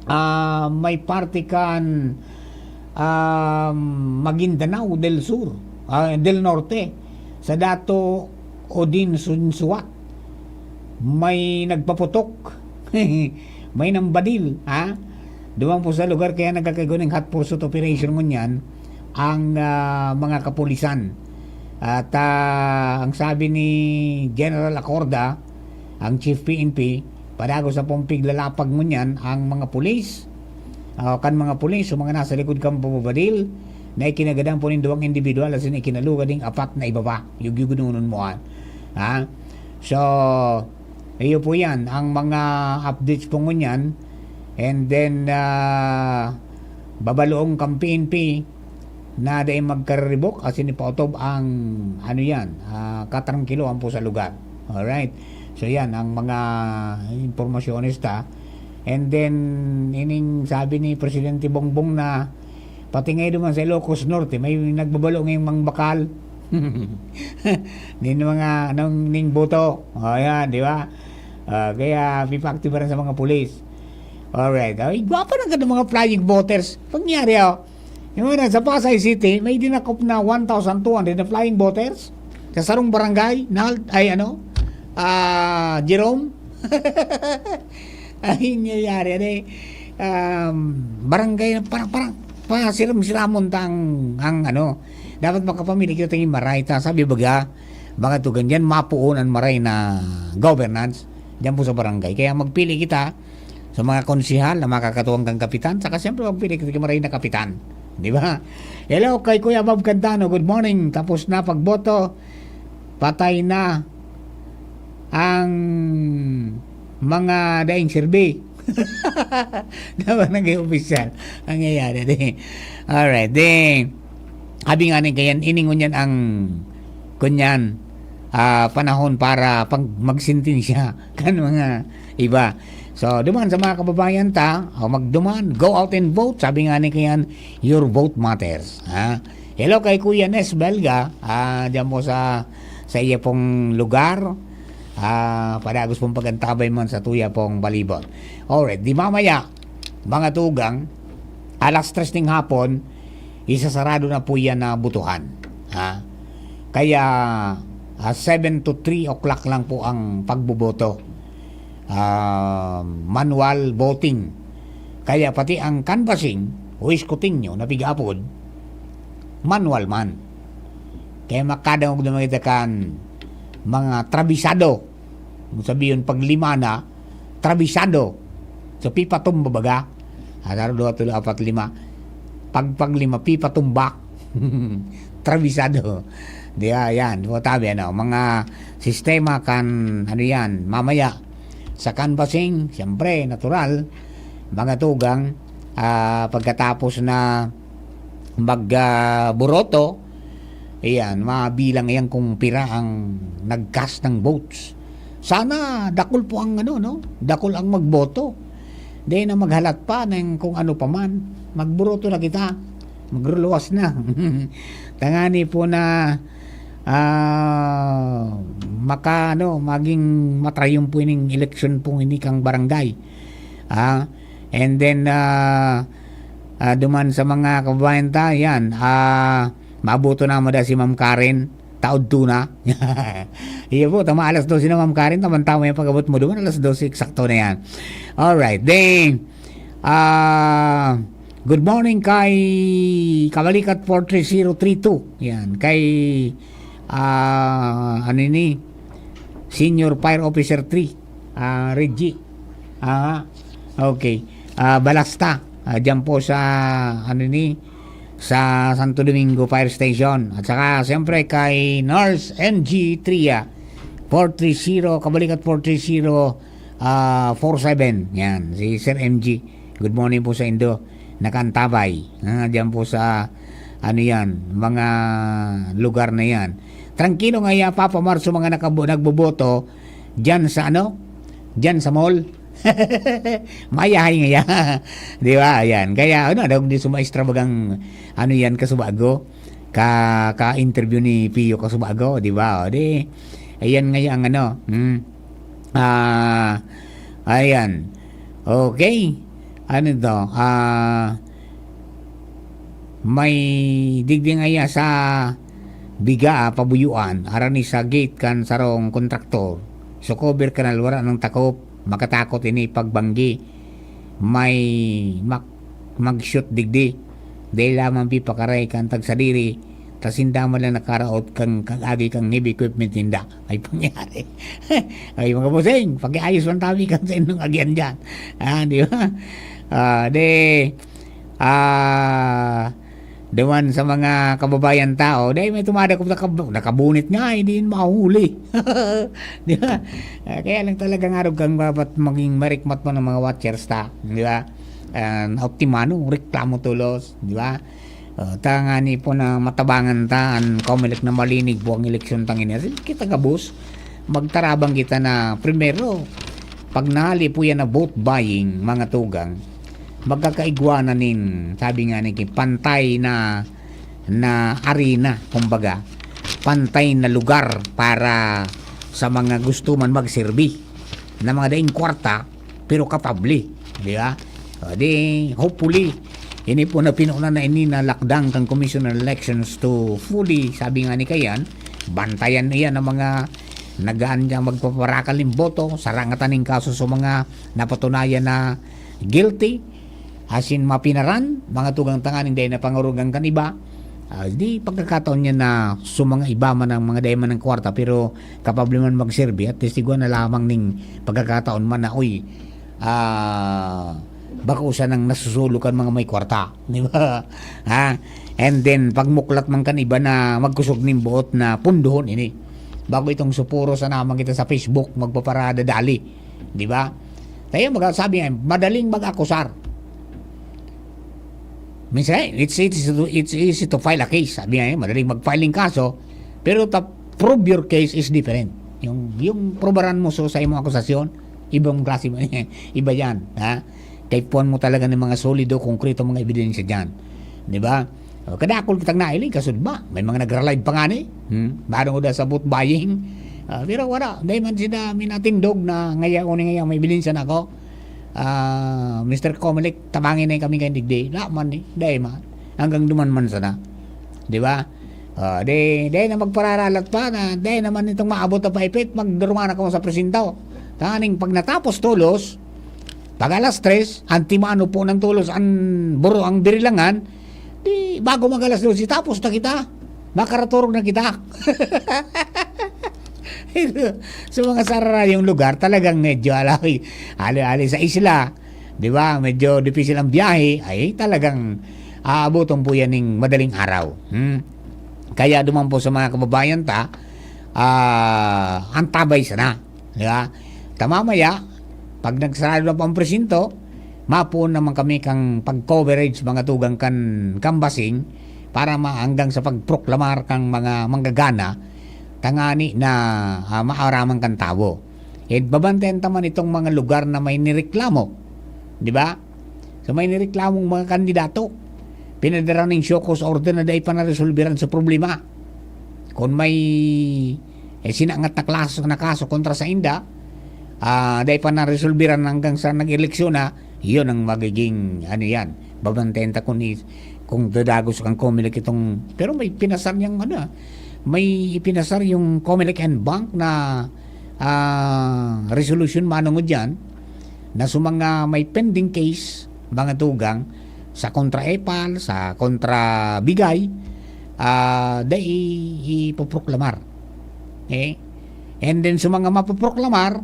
ah, may parte kan, um, Maguindanao del Sur, ah, del Norte, sa Dato Odin Sunsuwat. May nagpaputok. May nambadil, ha? Duman po sa lugar, kaya nagkakaiguning hot pursuit operation ngunyan ang ah, mga kapulisan. At ah, ang sabi ni General Acorda, ang Chief P N P, padagos na pong piglalapag ngunyan ang mga pulis, ah, kan mga pulis o mga nasa likod kan pababadil na ikinagadan po nin duwang individual asin ikinalugad ning apat na iba pa. Yugyugon mo nun mo, ah. Ha? So, iyo po yan, ang mga updates po ngunyan. And then, ah, babaloong kan P N P na dai magkariribok asin ipautob ang, ano yan, ah, katrangkilohan po sa lugar. Alright. So, yan ang mga impormasyones ta. And then, ining sabi ni Presidente Bongbong na pati ngayon duman sa Ilocos Norte, may nagbabalo ngayong mangbakal. Nin mga, anong, ning boto. O, yan, di ba? Ah, kaya, pipaktibaran sa mga pulis. Alright. Ay, gwapa na ganda mga flying voters. Pangyari, oh. Yung una, sa Pasay City, may dinakop na one thousand two hundred na flying voters. Sa sarong barangay, na, ay ano, ah, Jerome. Ay, nangyayari, ano eh. Um, barangay, parang, parang, parang siram-siramon ta ang, ang ano. Dapat makapamili kita ng maray ta. Sabi baga, mga tugang dyan, mapuon ang maray na governance dyan po sa barangay. Kaya magpili kita sa mga konsihal na makakatuwang kang kapitan, saka siyempre magpili kita maray na kapitan. Di ba? Hello, kay Kuya Bob Cantano. Good morning. Tapos na pagboto. Patay na ang mga daing serbi. Dapat naging opisyal. Ang nangyayari, di. Alright, di. Abi nga ni kayan, iningon yan ang, kunyan, ah, panahon para pag magsentensya kan mga iba. So, duman sa mga kababayan ta, o magduman, go out and vote. Sabi nga ni kayan, your vote matters. Ha? Hello kay Kuya Nes Belga, ah, dyan po sa, sa iya pong lugar. Ah, padagos pong pagantabay man sa tuya pong balibot. Alright, di mamaya, mga tugang, alas tres ning hapon, isasarado na po yan na butuhan. Ha? Kaya, ah, seven to three o'clock lang po ang pagboboto. Ah, manual voting. Kaya pati ang canvassing o scrutinyo na pig-apod, manual man. Kaya makadangog na mga itakan, mga trabisado. Kung sabihin, pag lima na, trabisado. So, pipatumba baga. Ah, saro, duwa, tulo, apat, lima. Pagpag lima, pipatumba. Trabisado. Di ba? Yan. So, tabi, ano, mga sistema kan, ano yan, mamaya. Sa canvassing, siyempre, natural. Mga tugang, ah, pagkatapos na mag, ah, boto, ayan, mabilang yan kung pira ang nag-cast ng votes. Sana dakul po ang, ano, no? Dakul ang magboto. Di na maghalat pa ng kung ano pa man. Magboto na kita. Magruluwas na. Tangani po na, ah, maka, ano, maging matrayumpo ining eleksyon pong ini kang barangay. Ah, and then, ah, ah, duman sa mga kababayan ta, yan, ah, maboto na mo da si Ma'am Karen, taod to na. Iyo po, tama, alas dose na, Ma'am Karen, tamang-tama yung pag-abot mo duman, alas dose, eksakto na yan. Alright, then, ah, good morning kay Kabalikat four three zero three two. Yan, kay, ah, ano ini? Senior Fire Officer three, ah, Reggie. Ah, okay. Ah, Balasta, ah, diyan po sa, ano ni, sa Santo Domingo Fire Station. At saka, siyempre, kay Nurse M G Tria, four three zero, Kabalikat four three zero, ah, four seven. Yan, si Sir M G. Good morning po sa indo. Nakaantabay. Ah, diyan po sa, ano yan, mga lugar na yan. Trangkilo nga iya, Papa Mar, sa mga nakabu-, nagboboto, diyan sa ano? Diyan sa mall. Mayahay nga iya. Di ba? Ayan. Kaya, ano, daw di sumaestra bagang, ano yan, Kasubago? Ka, ka-interview ni Pio Kasubago, di ba? O, di, ayan nga iya ang ano. Hmm. Ah, ayan. Okay. Ano to? Ah, may digdi nga iya sa Biga, ah, Pabuyuan, arani sa gate kan sarong kontraktor. So, cover kanal, wala nang takop. Makatakot ini pagbanggi. May mak-, mag-shoot digdi. Dai lamang pipakaray kan tagsadiri, ta sinda man lang nakaraot kan, kan agi kan heavy equipment ninda. Ay, pangyari. Ay, mga bossing, pakiayos man tabi kan sa inyong agian dyan. Ah, di ba? Ah, di, ah, duman sa mga kababayan tao, di, may tumadakop na kab-, nakabunit nga, hindi yun mahuli. Di ba? Ah, kaya lang talaga nga, arog kang dapat maging marikmat mo ng mga watchers ta, di ba? Ah, optimano, reklamo tulos, di ba? Ah, tangani po na matabangan ta, an Comelec na malinig po ang eleksyon tangini. As in, kita gabos, magtarabang kita na primero, pag nahali po yan na vote buying, mga tugang, magkakaigwa na nin, sabi nga ni Kim, pantay na, na arena, kumbaga, pantay na lugar para sa mga gusto man magserbi na mga daing kwarta, pero kapable, di ba? O, di, hopefully, ini po na pinuna na ini na lakdang kan Commission on Elections to fully, sabi nga ni Kayan, bantayan niya ng mga nagaan dyan magpaparakal ng boto, sarangatan ng kaso sa mga napatunayan na guilty, asin mapinaran, mga tugang tanganing dahil na pangarugang kan iba. Ah, di pagkakataon niya na sa mga iba man ang mga dahil man ng kwarta, pero kapable man magserbi, at least igwa na lamang ning pagkakataon man na, uy, ah, bako siya nang nasusulo kan mga may kwarta, di ba? Ha? And then, pagmuklat man kan iba na magkusog ning buot na pundohon ini. Bago itong supuro sa naman kita sa Facebook, magpaparada dali, di ba? Kaya magsasabi nga, madaling mag-akusar. Minsan, it's, it's, it's easy to file a case. Sabi nga, eh, madaling mag-file ng kaso, pero to prove your case is different. Yung, yung probaran mo so, sa imong akusasyon, ibang klase mo, iba yan, ha? Kaipuhan mo talaga ng mga solido, konkreto mga ebidensya dyan. Di ba? O, kadakol kitang nailing, kasud ba? May mga nagralive pa nga ni. Hmm? Barong da sa vote buying. Ah, pero wala. Dahil man sila minatindog na ngaya o ngaya may ebidensya na ako. Ah, Mister Comelec, tabangin na kami kayo digdi. Wala man ni. Dahil man. Hanggang duman man sana. Di ba? Ah, di, di na magpararalat pa na, di naman itong maabot na paipit, magduruma na kamo sa presinto. Taning pag natapos tulos, pag alas tres, antimano po ng tulos, ang buro, ang birilangan, di, bago mag alas dose, tapos na kita. Makaraturog na kita. Sa mga sararayong lugar, talagang medyo alawi, ali-ali sa isla. di ba? Medyo dipisil ang biyahe, ay talagang aabuton po yan ning madaling araw. Hmm? Kaya duman po sa mga kababayan ta, ah, antabay sana, di ba? Ta mamaya, pag nagsarado na po ang presinto, mapuon naman kami kang pag-coverage, mga tugang, kan canvassing para ma-, hanggang sa pagproklamar kang mga manggagana, tangani na, ah, maaraman kan tawo. Eh, babantayan ta man itong mga lugar na may nireklamo, di ba? So, may nireklamong mga kandidato, pinadara ning show cause order na dai pa naresolbiran sa problema. Kung may, eh, sinangat na klaso, na kaso kontra sa inda, ah, dai pa naresolbiran hanggang sa nag-eleksyon na, yun ang magiging, ano yan, babantayan ta kung i-, kung dadagos kang Comelec itong, pero may pinasar niyang, ano, ah, may ipinasar yung Comelec en banc na, ah, resolution manungod yan, na sa mga may pending case, mga tugang, sa kontra EPAL, sa kontra BIGAY, ah, dai i-, ipoproklamar. Eh? And then, sa mga mapoproklamar,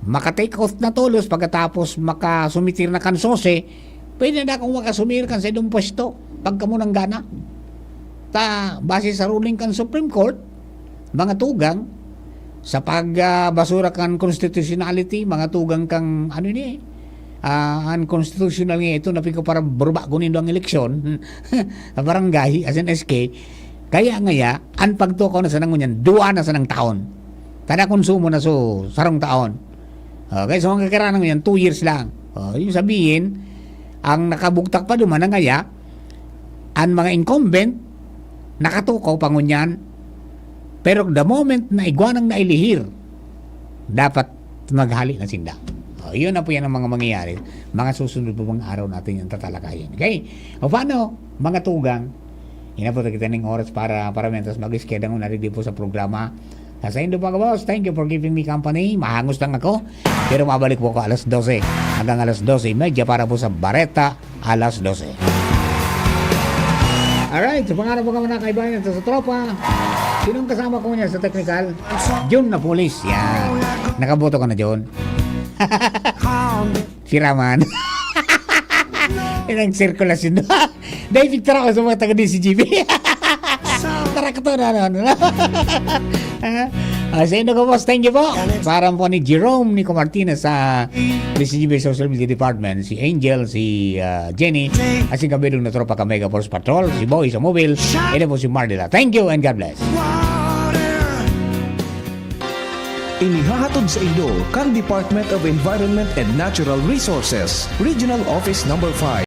maka-take oath na tolos, pagkatapos makasumitir na kan SOSE, pwede na akong makasumitir kan sa idong pwesto, pagka mo nang gana. Ta, base sa ruling kan Supreme Court, mga tugang, sa pag, ah, basura kan constitutionality, mga tugang kang, ano ni, ah, unconstitutional nga ito, na pigka para barubak ko nindo ang eleksyon, sa barangay, as in S K. Kaya ngaya, ang pagtukaw na sa nangunyan, dua na sa nang taon. Kada konsumo na so, sarong taon. Okay, so ang kakiraan yan, two years lang. Oh, yung sabihin, ang nakabugtak pa duman na ngaya, ang mga incumbent, nakatukaw pa ngunyan. Pero the moment na igwa nang nailihir, dapat maghali na sinda. Oh, yun na po yan ang mga mangyayari. Mga susunod po mga araw natin yung tatalakayin. Okay? O paano, mga tugang? Inabot kita ning oras para, para mentas mag-iskedangon na rin po sa programa. Sa indo, mga boss, thank you for giving me company. Mahangos lang ako. Pero mabalik po ako alas dose. Hanggang alas dose y media para po sa Bareta alas dose. Alright, sa pangarap ko mga kaibahan sa, sa tropa. Sinong kasama ko niya sa technical? Jun na pulis. Yan. Nakaboto ka na, Jun? Siraman. Yan ang sirkulasyon. Dahil picture ako sa mga taga D C G B. Tara ko to na, ano, ano. Ah, sa indo ko, boss, thank you po. Para po ni Jerome Nico Martinez sa D C G B Social Media Department, si Angel, si, ah, Jenny, at si Gabidong na tropa ka Mega Force Patrol, si Boy sa Mobile, ito po si Mardila. Thank you and God bless. Inihahatod sa indo kan Department of Environment and Natural Resources, Regional Office Number five.